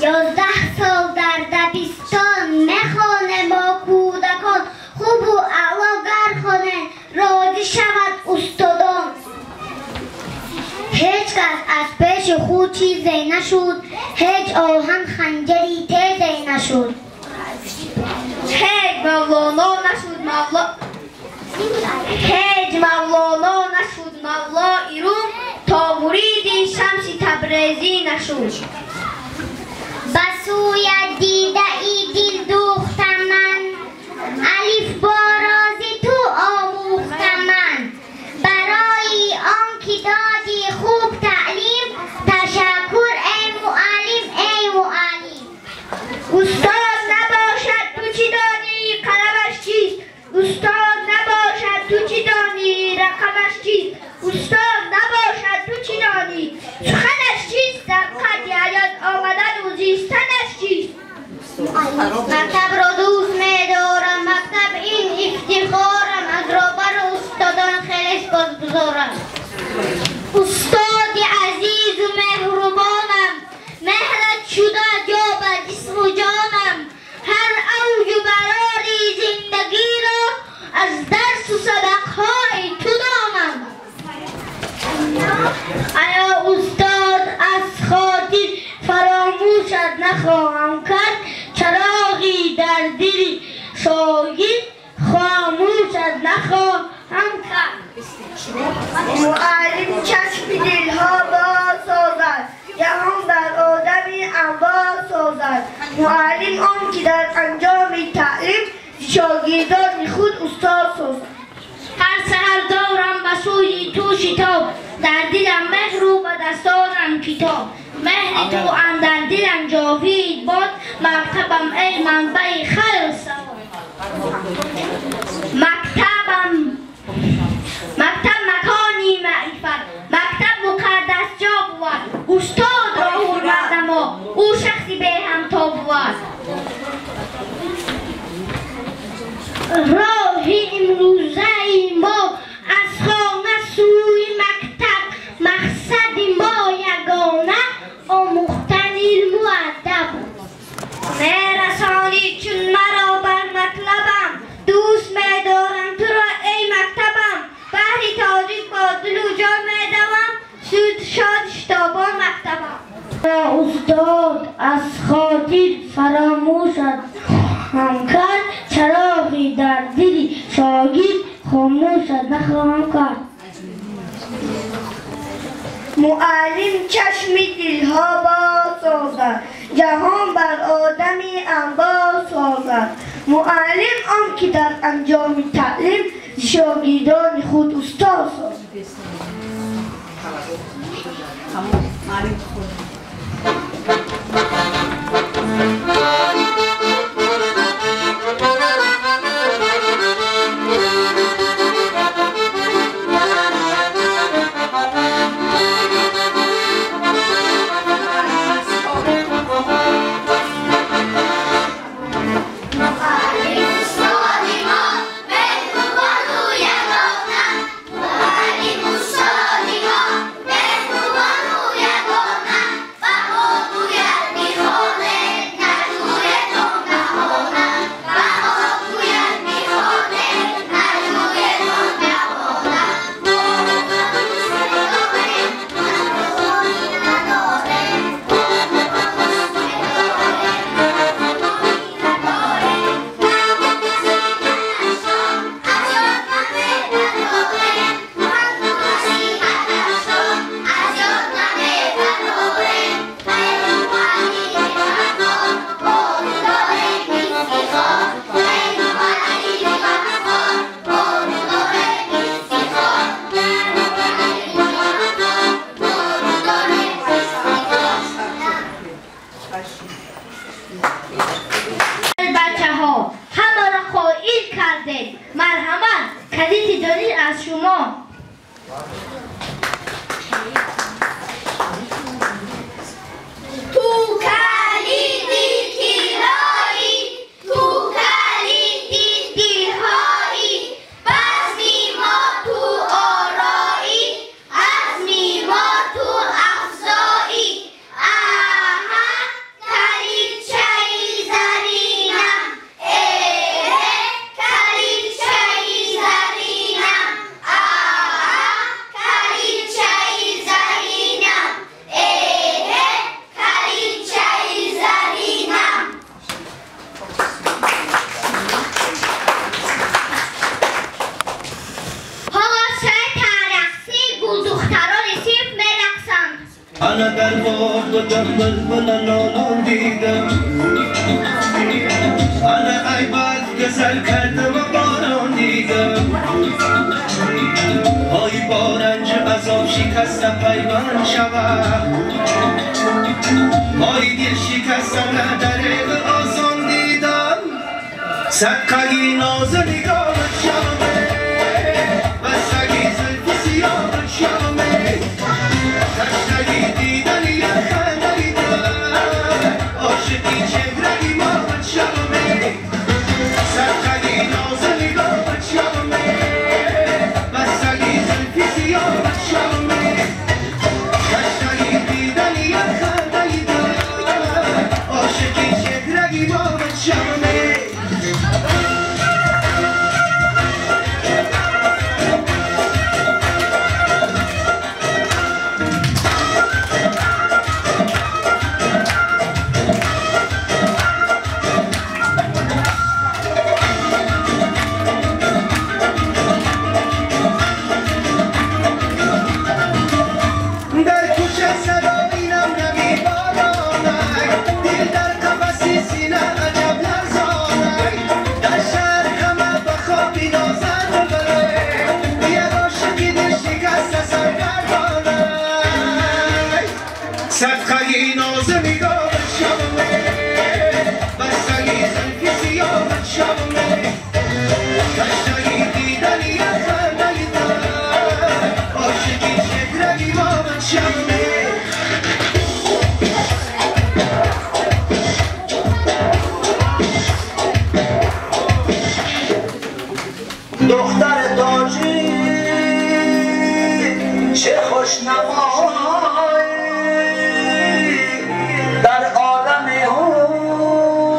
11 сол дар дабистон мехонем мо кӯдакон, хубу аъло гар хонем, розӣ шавад устодон. Ҳеҷ кас аз пеши худ чизе нашуд, ҳеҷ оҳан ханҷари тезе нашуд. Ҳеҷ мавлоно нашуд мавло, ҳеҷ мавлоно нашуд мавлои Рум, то муриди Шамси Табрезӣ нашуд. Ба сӯя дидаи дил дӯхтам ман, алифбо рози ту омӯхтам ман. Барои он ки доди хуб таълим, ташаккур эй муаллим, эй муаллим. Устод набошад ту чӣ донӣ қаламаш чист? Устод набошад ту чӣ донӣ рақамаш чист? Устод набошад ту чӣ донӣ суханаш чист? Дар қадди ҳаёт омадану зистанаш чист? Мактабро дӯст медорам, мактаб ин ифтихорам, аз роҳбару устодон хеле сипосгузорам. Устоди азизу меҳрубонам, меҳрат шуда ҷо ба ҷисму ҷонам, ҳар авҷу барори зиндагиро аз дарсу сабақҳои ту донам. Ая устод, аз хотир фаромӯшат нахоҳам кард. Муаллим чашми дилҳо боз созад, ҷаҳон бар одами анбор созад. Муаллим он ки дар анҷоми таълим шогирдони худ устод созад. Ҳар саҳар дорам ба сӯи ту шитоб, дар дилам меҳру ба дастонам китоб. Меҳри ту андар дилам ҷовид бод, мактабам эй манбаи хайру савоб. Мактабам мактаб макони маърифат, мактаб муқаддас ҷо бувад. Устодро ҳурмат намо, ӯ шахси беҳамто бувад. Роҳи имрӯзаи мо аз хона сӯи мактаб, мақсади мо ягона омӯхтани илму адаб. Мерасонӣ чун маро бар матлабам, дӯст медорам туро эй мактабам. Баҳри тоҷик бо дилу ҷон медавам, суд шод шитобон мактабам. Устод аз хотир фаромӯшат хоҳам кард, чароғи дар дили шогирд хомӯшат нахоҳам кард. Муаллим чашми дилҳо боз созад, ҷаҳон бар одами анбор созад. Муаллим он ки дар анҷоми таълим шогирдони худ устод созад. Бачаҳо ҳамаро қоил кардед. Марҳамат, калиди дониш аз шумо. Ту калиди тиллоӣ, ту калиди дилҳоӣ, базми мо ту ороӣ, азми мо ту афзоӣ. Аҳа, калидчаи заринам, эҳе, калидчаи заринам, аҳа, калидчаи заринам, эҳе, калидчаи заринам. Ҳоло соати рақси гулдухтарони синф мерақсанд. Ана дар боғ дам булбул нолон дидам, ана ай барф гасал кардам борон дидам. Ой бо ранҷ азоб шикаста пайванд шавад, ой дил шикаста на дареғ осон дидам. Садқаги ноз нигоҳат шаваме, бастаги зулфи сиёҳат шаваме, ташнаги дидани як хандаи ту, ошиқи чеҳраи моҳат шаваме. Садқаги ноз нигоҳат шаваме, бастаги зулфи сиёҳат шаваме, ташнаги дидани як хандаи ту, ошиқи чеҳраи моҳат шаваме. صدقه ناز نگاه شمه، بستگی زلف سیاه شمه، تشنگی دیدنی از من، عاشقی چهره ما شمه. دختر تاجی چه خوش نمایی، در عالم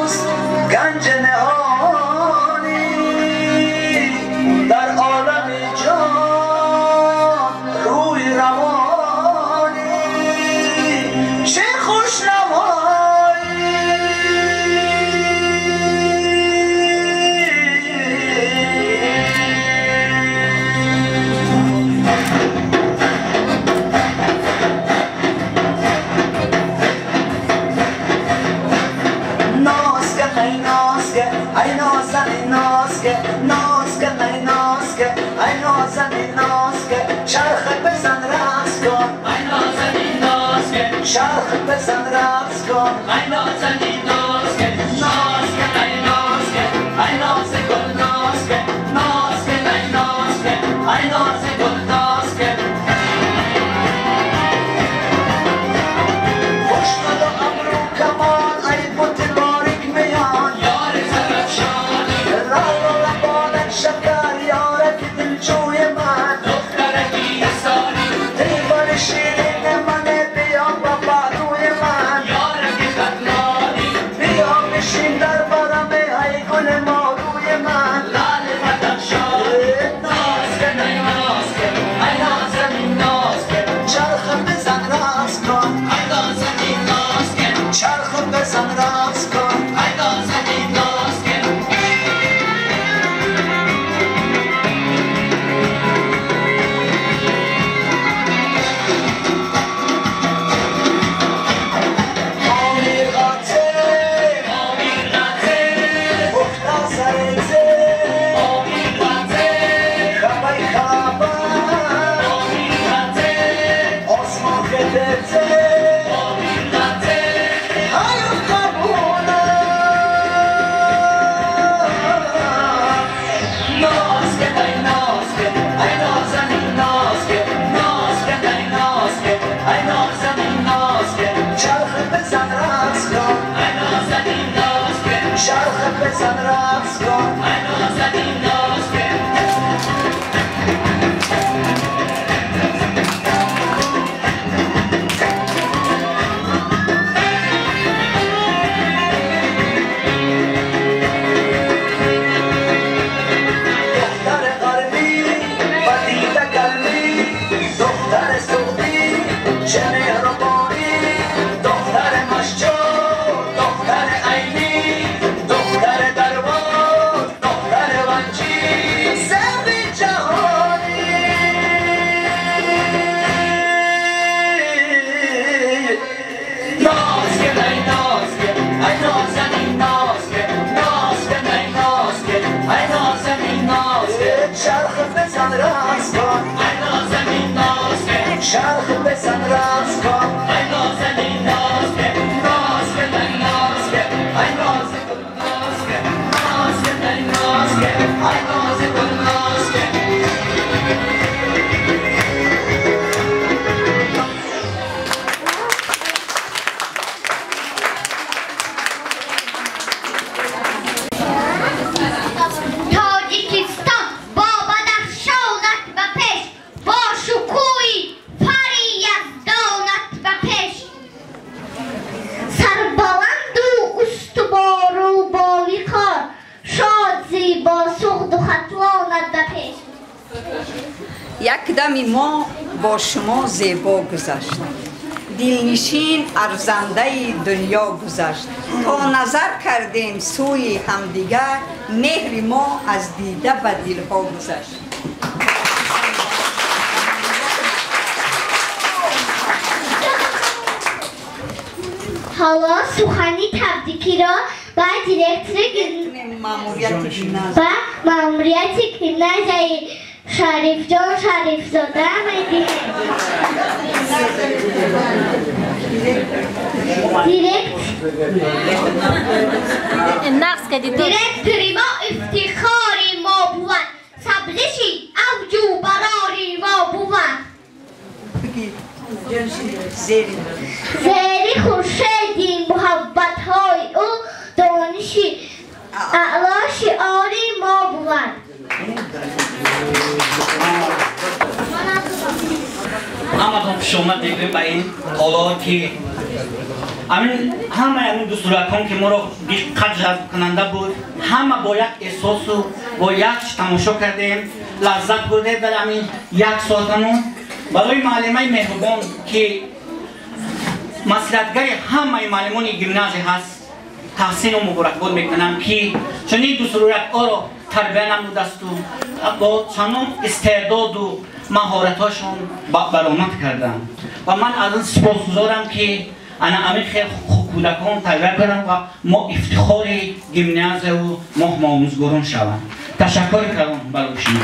حسن گنج نهانی، در عالم جان روی روانی، چه خوش نمایی. چرخ بزن رقص کن، ای نازنین ناز کن، چرخ بزن رقص کن، ای نازنین ناز کن، ناز کن ای ناز کن، ای ناز گل ناز کن، ناز کن ای ناز کن، ای ناز گل ناز کن. خوشگل و ابرو کمان، ای بت باریک میان، یار زرافشانی، لعل و لبانت شکر، یارک دلجوی من، شیرین من بیا با پهلوی من، یارک خطلانی بیا بشین در برم ای گل ماروی من، لال بدخشانی ناز کن ای ناز کن، ای نازنین ناز کن، چرخ بزن رقص کن، ای نازنین ناز کن، چرخ بزن رقص کن، ای نازنین ناز کن. چرخ بزن رقص کن، ای نازنین ناز کن. دختر غربی و دیده گرمی، دختر سعودی چه مهربانی، دختر مشجور، دختر عینی، دختر دربار، دختر ونجی، زب جهانی. ناز کن ای ناز کن، ای نازنین ناز کن، ناز کن ای ناز کن، ای نازنین ناز کن، چرخ بزن رقص کن، ای نازنین ناز کن، چرخ بزن رقص کن، ای نازنین ناز کن، ناز کن ای ناز کن، ای ناز کن، ناز کن، ناز کن ای ناز کن، ای ناز گل ناز کن. تاجیکستان با بدخشانت به پیش، با شکوهی فر یزدانت به پیش، سربلند و استوار و با وقار، شاد زیبا سغد و ختلانت به پیش. یک دمی ما با شما زیبا گذشت، دلنشین ارزنده دنیا گذشت، تا نظر کردیم سوی همدیگر، مهر ما از دیده به دلها گذشت. حالا سخنی تبریکی را به دیرکتور و ماموریت گیمنازیای شریفجان شریفزاده میدهیم. Директори мо ифтихори мо бувад, сабзиши авҷу барори мо бувад. Зери хуршеди муҳаббатҳои ӯ дониши аъло шиори мо бувад. Ҳаматон хушомад мегӯем ба ин толор, ки ҳамаи ҳамин дӯстуракон, ки моро диққат ҷалбкунанда буд, ҳама бо як эҳсосу бо як тамошо кардем, лаззат бурдем дар ҳамин як соатамон. Барои муаллимаи меҳрубон, ки маслиҳатгари ҳамаи муаллимони гимназия ҳаст, таҳсину муборакбод мекунам, ки чунин дӯстуракҳоро тарбия намудасту бо чунон истеъдоду маҳоратҳошон баромад кардам. Ва ман аз ин сипосгузорам, ки ана ҳамин хел кӯдакон тарбия кардам ва мо ифтихори гимназияву мо омӯзгорон шаванд. Ташаккур кардам барои шумо.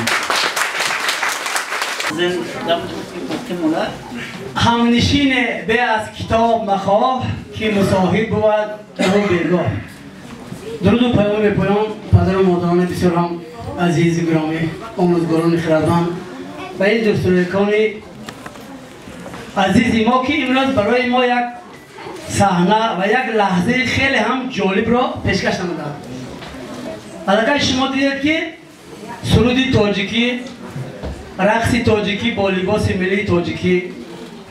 Ҳамнишин бе аз китоб махоҳ, ки мусоҳиб бувад ӯ бегоҳ. Дуруду паёми бепоён падару модарони бисёр ҳам азизи гиромӣ, омӯзгорони хирадманд ва ин дӯстурекони азизи мо, ки имрӯз барои мо як саҳна ва як лаҳзаи хеле ҳам ҷолибро пешкаш намуданд. Аллакай шумо дидед, ки суруди тоҷикӣ, рақси тоҷикӣ бо либоси миллии тоҷикӣ,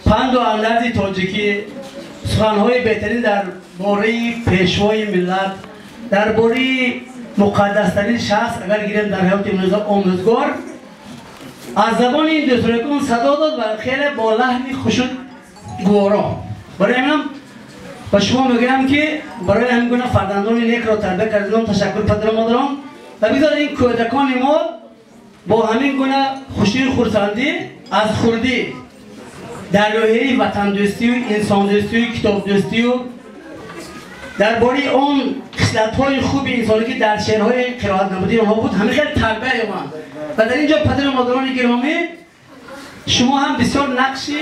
панду андарзи тоҷикӣ, суханҳои беҳтарин дар бораи пешвои миллат, дар бораи муқаддастарин шахс, агар гирем дар ҳаёти имрӯза омӯзгор, аз забони ин дӯстрекон садо дод ва хеле бо лаҳни хушу гуворо. Барои ҳаминам ба шумо мегӯям, ки барои ҳамин гуна фарзандони некро тарбия кардинон ташаккур, падару модарон, ва бигзор ин кӯдакони мо бо ҳамин гуна хушию хурсандӣ аз хурдӣ дар рӯҳияи ватандӯстию инсондӯстию китобдӯстию дар бораи он хислатҳои хуби инсонӣ, ки дар шеърҳои қироатнамудии онҳо буд, ҳамин хел тарбия ёбанд. Ва дар ин ҷо, падару модарони гиромӣ, шумо ҳам бисёр нақши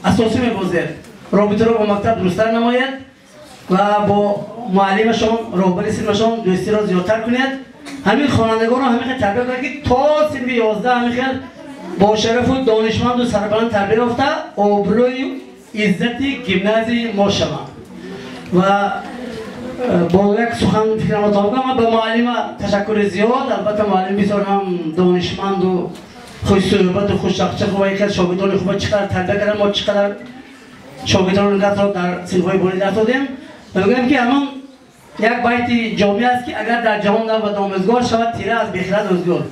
асосӣ мебозед. Робитаро бо мактаб дурусттар намоед ва бо муаллимашон, роҳбари синфашон дӯстиро зиёдтар кунед. Ҳамин хонандагонро ҳамин хел тарбия кунед, ки то синфи 11 ҳамин хел бо шарафу донишманду сарбаланд тарбия ёфта обрӯю иззати гимназияи мо шаванд. Ва бо як сухан фикрамро тамом кунам. Ба муаллима ташаккури зиёд. Албатта, муаллим бисёр ҳам донишманду хушсӯҳбату хушчақчақу ва яке аз шогирдони хуба чӣ қадар тарбия кардам, мо чӣ қадар шогирдонро дар синфҳои болӣ дарс додем. Ва мегӯям, ки ҳамон як байти ҷомеа аст, ки агар дар ҷаҳон набуд омӯзгор, шавад тира аз бехирад рӯзгор.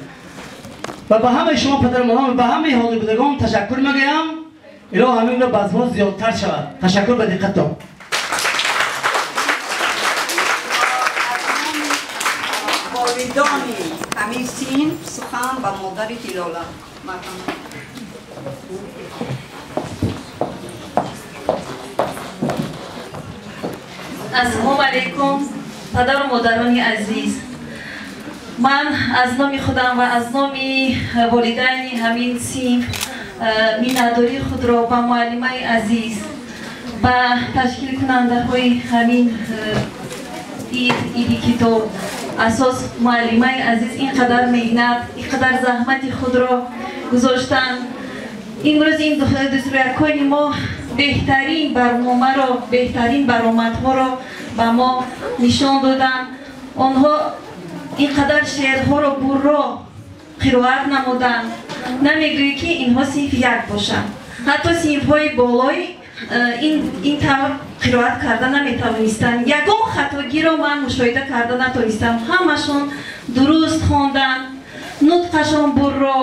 Ва ба ҳамаи шумо падару модарон, ба ҳамаи ҳозирбудагон ташаккур мегӯям. Илоҳ ҳамин гуна базмҳо зиёдтар шавад. Ташаккур ба диққаттон. Волидони ҳамин синф сухан ба модари Ҳилола. Марҳамат. Ассалому алайкум, падару модарони азиз. Ман аз номи худам ва аз номи волидайни ҳамин синф миннатдории худро ба муаллимаи азиз, ба ташкилкунандаҳои ҳамин ид, иди китоб, асос муаллимаи азиз ин қадар меҳнат, ин қадар заҳмати худро гузоштанд. Имрӯз ин дӯстрӯякони мо беҳтарин барномаро, беҳтарин баромадҳоро ба мо нишон доданд. Онҳо ин қадар шеърҳоро бурро қироат намуданд. Намегӯӣ, ки инҳо синфи як бошанд. Ҳатто синфҳои болои ин тавр қироат карда наметавонистанд. Ягон хатогиро ман мушоҳида карда натонистам. Ҳамашон дуруст хонданд, нутқашон бурро.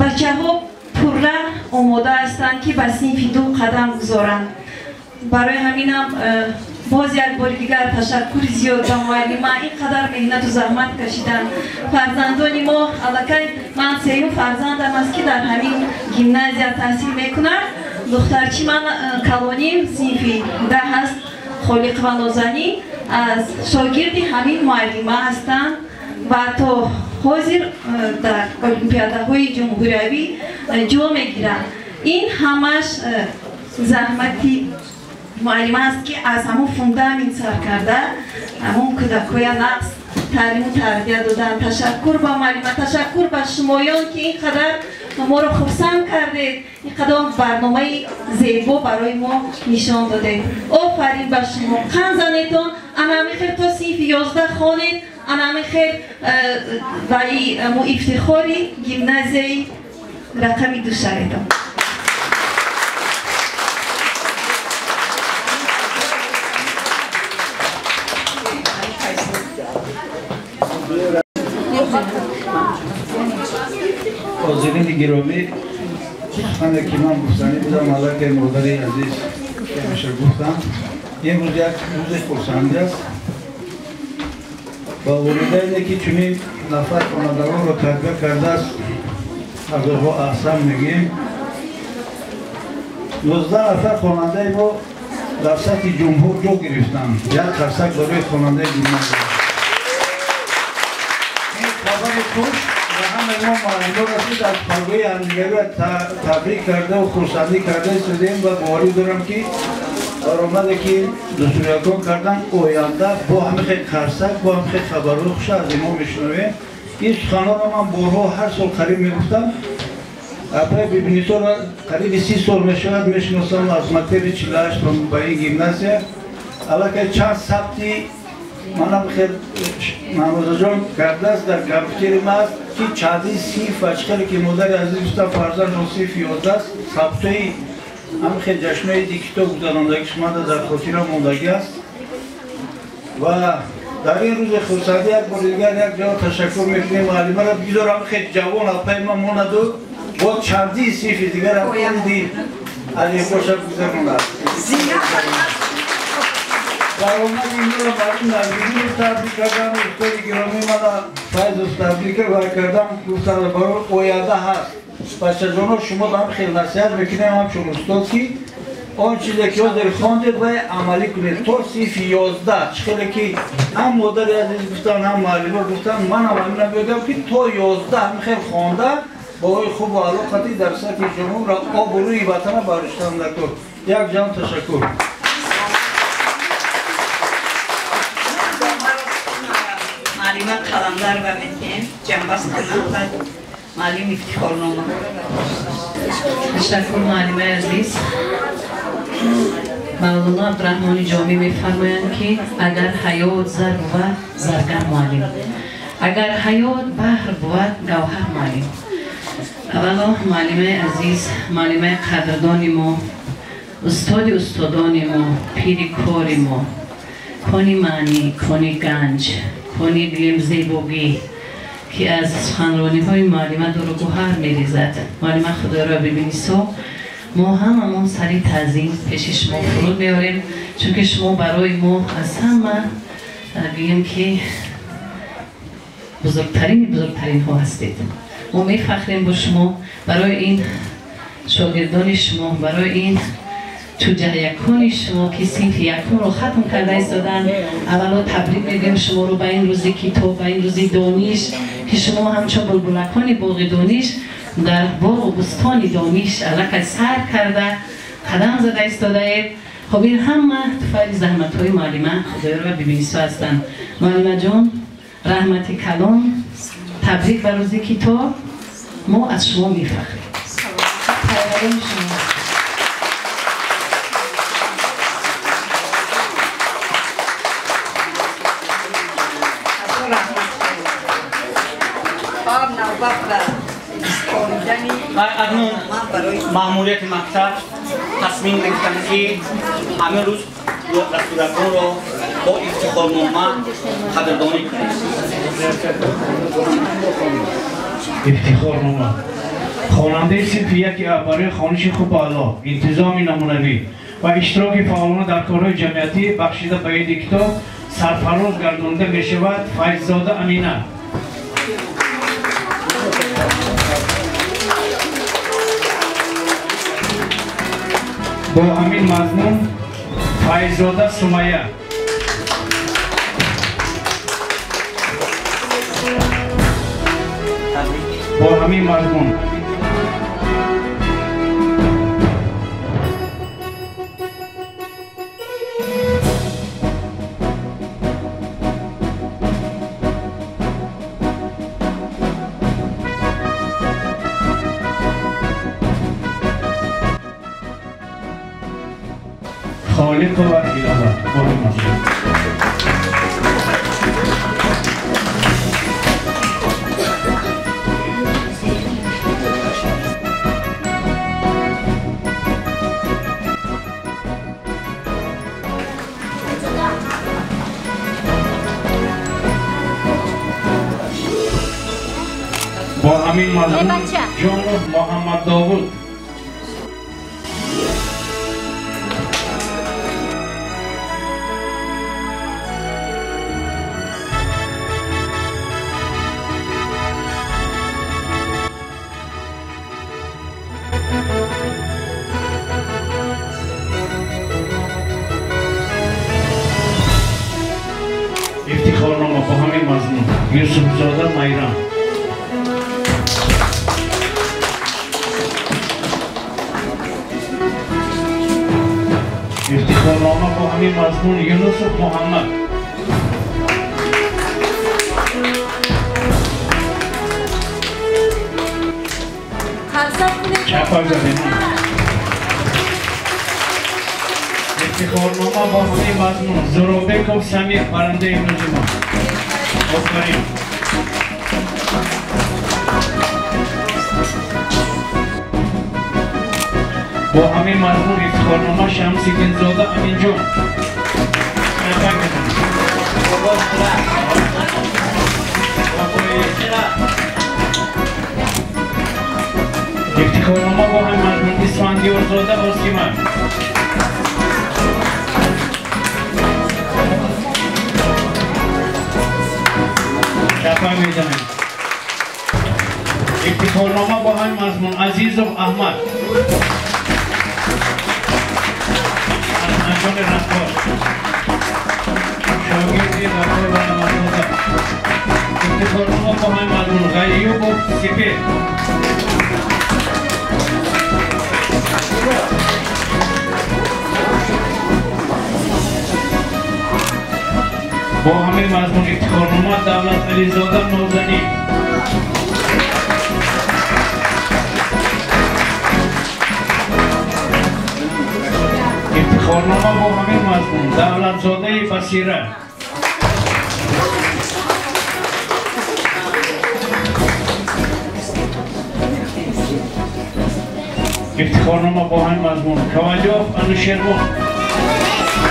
Бачаҳо пурра омода ҳастанд, ки ба синфи ду қадам гузоранд. Барои ҳаминам боз як бори дигар ташаккури зиёд ба муаллима, ин қадар меҳнату заҳмат кашиданд. Фарзандони мо, аллакай ман сеюм фарзандам аст, ки дар ҳамин гимназия таҳсил мекунад. Духтарчи ман калоним синфи 10 аст, Холиқ ва Нозанин, аз шогирди ҳамин муаллима ҳастанд ва то ҳозир дар олимпиадаҳои ҷумҳуриявӣ ҷо мегиранд. Ин ҳамаш заҳмати Муаллима аст, ки аз ҳамон фундамент сар карда ҳамон кӯдакҳоя нақс таълиму тарбия додан. Ташаккур ба муаллима, ташаккур ба шумоён, ки ин қадар моро хурсанд кардед, ин қадар барномаи зебо барои мо нишон додед. Офарин ба шумо, қанд занедон, ана ҳамин хел то синфи 11 хонед, ана ҳамин хел ваи мо ифтихори гимназияи рақами 2 шаведон. ҳозирини гиромӣ, сухане ки ман гуфтанӣ будам, аллакай модари азиз ҳамеша гуфтам. Имрӯз як рӯзи хурсандӣ аст ва волидайне ки чунин нафар хонандагонро тарбия кардааст, ҳазорҳо аҳсан мегӯем. 19 нафар хонандаи мо дар сатҳи ҷумҳур ҷо гирифтанд. Як қарсак барои хонандаи гимназия. Ин хабари хуш ва ҳамаи мо муаллимон расид, аз парвои ҳамдигариро табрик карда ва хурсандӣ карда истодем ва боварӣ дорам, ки баромаде ки дастуриякон кардан, оянда бо ҳамин хел қарсак, бо ҳамин хел хабарҳои хуша аз имо мешунавем. Ин суханонро ман борҳо ҳар сол қариб мегуфтам. Апай Бибинисоро қариби 30 сол мешавад мешиносам, аз мактаби 48 ба ин гимназия. Аллакай чанд сабти манам хел Маҳмудҷон кардааст дар компютери ма аст, ки чандин синф ва чӣ хеле ки модари азиз гуфтам, фарзандшон синфи 11 аст, сабтҳои ҳамин хел ҷашнҳои иди китоб гузарондагиш манда дар хотира мондагӣ аст. Ва дар ин рӯзи хурсандӣ як бори дигар як ҷо ташаккур мекунем муаллимаро, бигзор ҳамин хел ҷавон апаи ман монаду бо чандин синфи дигар ҳам иди алифбоша гузаронад. Баромади инро мардум наздикӣ табрик кардам, устоди гиромӣ мана Файзов табрик кардам, гуфтам барои оянда ҳаст. Бачаҷоно, шумо ҳам хел насиҳат мекунем ҳамчун устод, ки он чизе ки ҳозир хондед, бояд амалӣ кунед то синфи 11. Чӣ хеле ки ҳам модари азиз гуфтанд, ҳам муаллимо гуфтанд, манам ҳамина мегӯям, ки то 11 ҳамин хел хонда баҳои хубу аъло қатъи дар сатҳи ҷумҳурро обрӯи ватана бардоштан накун. Як ҷон ташаккур. Муаллима Қаландар ва метиҳем ҷамъбаст кунам ва муаллим ифтихорномаҳоро. Ташаккур, муаллимаи азиз. Мавлоно Абдураҳмони Ҷомӣ мефармоянд, ки агар ҳаёт зар бувад, заргар муаллим, агар ҳаёт баҳр бувад, гавҳар муаллим. Аввало, муаллимаи азиз, муаллимаи қадрдони мо, устоди устодони мо, пири кори мо, кони маънӣ, кони ганҷ, кони гӯем зебогӣ, ки аз суханрониҳои муаллима дуру гӯҳар мерезад. Муаллима Худоро Бибинисо, мо ҳамамон сари таъзим пеши шумо фуруд меорем, чунки шумо барои мо аз ҳама гӯем ки бузургтарини бузургтаринҳо ҳастед. Мо мефахрем бо шумо, барои ин шогирдони шумо, барои ин чӯҷаякони шумо, ки синфи якумро хатм карда истоданд. Аввало табрик мегӯем шуморо ба ин рӯзи китоб, ба ин рӯзи дониш, ки шумо ҳамчун булбулакони боғи дониш дар боғу бӯстони дониш аллакай сар карда қадам зада истодаед. Хоб, ин ҳама туфайли заҳматҳои муаллима Худоёрова Бибинисо ҳастанд. Муаллимаҷон, раҳмати калон, табрик ба рӯзи китоб. Мо аз шумо мефахрем. Пайравони шумо. Акнун маъмурияти мактаб тасмим гирифтанд, ки ҳамин рӯз дастураконро бо ифтихорнома қадрдонӣ кунем. Ифтихорнома. Хонандаи синфи яки А барои хониши хуб аъло, интизоми намунавӣ ва иштироки фаъолона дар корҳои ҷамъиятӣ бахшида ба иди китоб сарфароз гардонида мешавад Файззода Амина. Бо ҳамин мазмун Файззода Сумая. Бо ҳамин мазмун Холиқова Илова бо ҳамин мазмун. Бо ҳамин мазмун Ҷонов Муҳаммад Довуд. Ифтихорнома бо ҳамин мазмун Юсуфзода Майрам. Ифтихорнома бо ҳамин мазмун Юнусов Муҳаммад. Чапак задем. Ифтихорнома бо ҳамин мазмун Зуробеков Самир, барандаи имрӯзи мо. Офарин. Бо ҳамин мазмун ифтихорнома Шамсиддинзода Аминҷон. Ифтихорнома бо ҳамин мазмун Исфандиёрзода Осима. Чапак мезанем. Ифтихорнома бо ҳамин мазмун Азизов Аҳмад. Анҷони Раффор, шогирди Ғаффор ва Намаззода. Ифтихорнома бо ҳамин мазмун Ғайюбов Сипер. Бо ҳамин мазмун ифтихорнома Давлатализода Нозанин. Ифтихорнома бо ҳамин мазмун Давлатзодаи Басира. Ифтихорнома бо ҳамин мазмун Ковалёв Анушервон.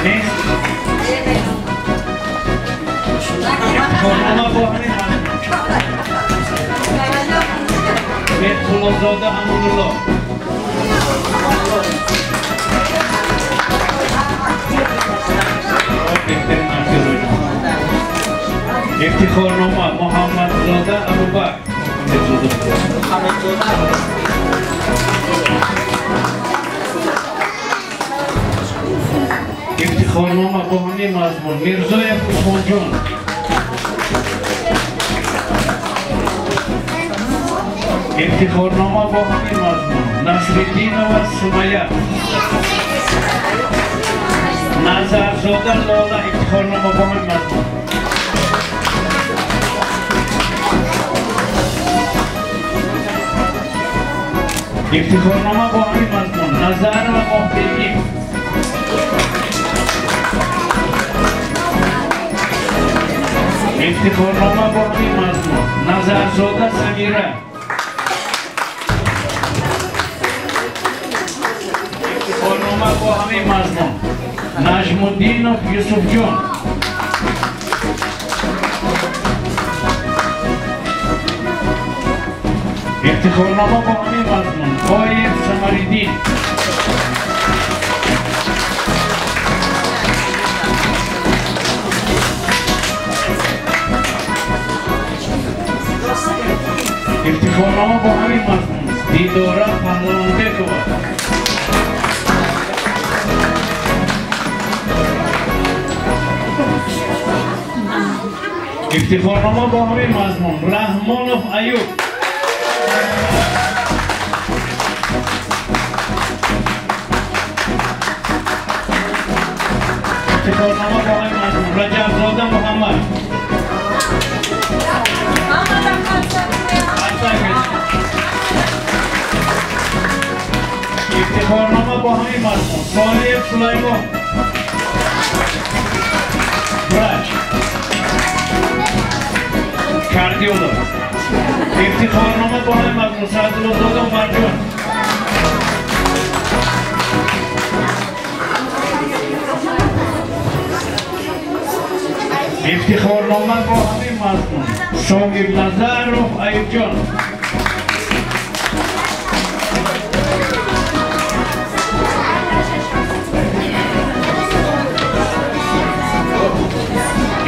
Нест? Ифтихорнома бо ҳамин мазмун Бекқуллозода Амонулло. Ифтихорнома Муҳаммадзода Абубакр. Ифтихорнома бо ҳамин мазмун Мирзоев Усмонҷон. Ифтихорнома бо ҳамин мазмун Насриддинова Сумая. Назарзода Лола. Ифтихорнома бо ҳамин мазмун. Ифтихорнома бо ҳамин мазмун Назарова Моҳбегим. Ифтихорнома бо ҳамин мазмун Назарзода Самира. Ифтихорнома бо ҳамин мазмун Наҷмуддинов Юсуфҷон. Ифтихорнома бо ҳамин мазмун Қоев Самариддин. Ифтихорнома бо ҳамин мазмун Дидора Паҳлавонбекова. Ифтихорнома бо ҳамин мазмун Раҳмонов Аюб. Ифтихорнома бо ҳамин мазмун Раҷабзода Муҳаммад. Ифтихорнома бо ҳамин мазмун Солиев Сулаймон. Ифтихорнома бо ҳамин мазмун Саъдуллозода Умарҷон. Ифтихорнома бо ҳамин мазмун Соҳибназаров Аюбҷон.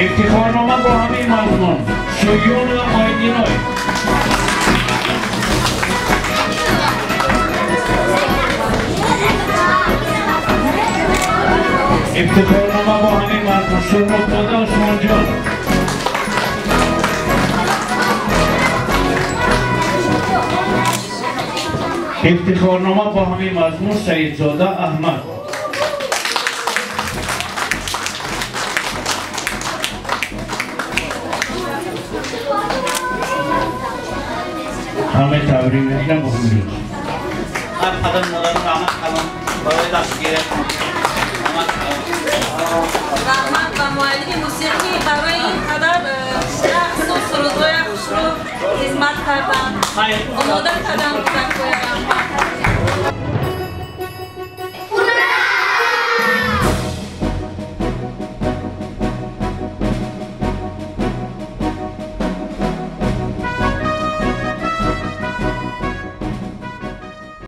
Ифтихорнома бо ҳамин мазмун Суюнова Ойдиной. Ифтихорнома бо ҳамин мазмун Суҳробзода Усмонҷон. Ифтихорнома бо ҳамин мазмун Саидзода Аҳмад. Ҳама табрик мекунам бо ҳамин рӯз. Ҳар падар модарон раҳмат калом барои дастгириятон. Раҳмат ба муаллими мусиқӣ барои ин қадар рақсу сурудҳои хушрӯ хизмат кардан, омода кардан кӯдакҳоям.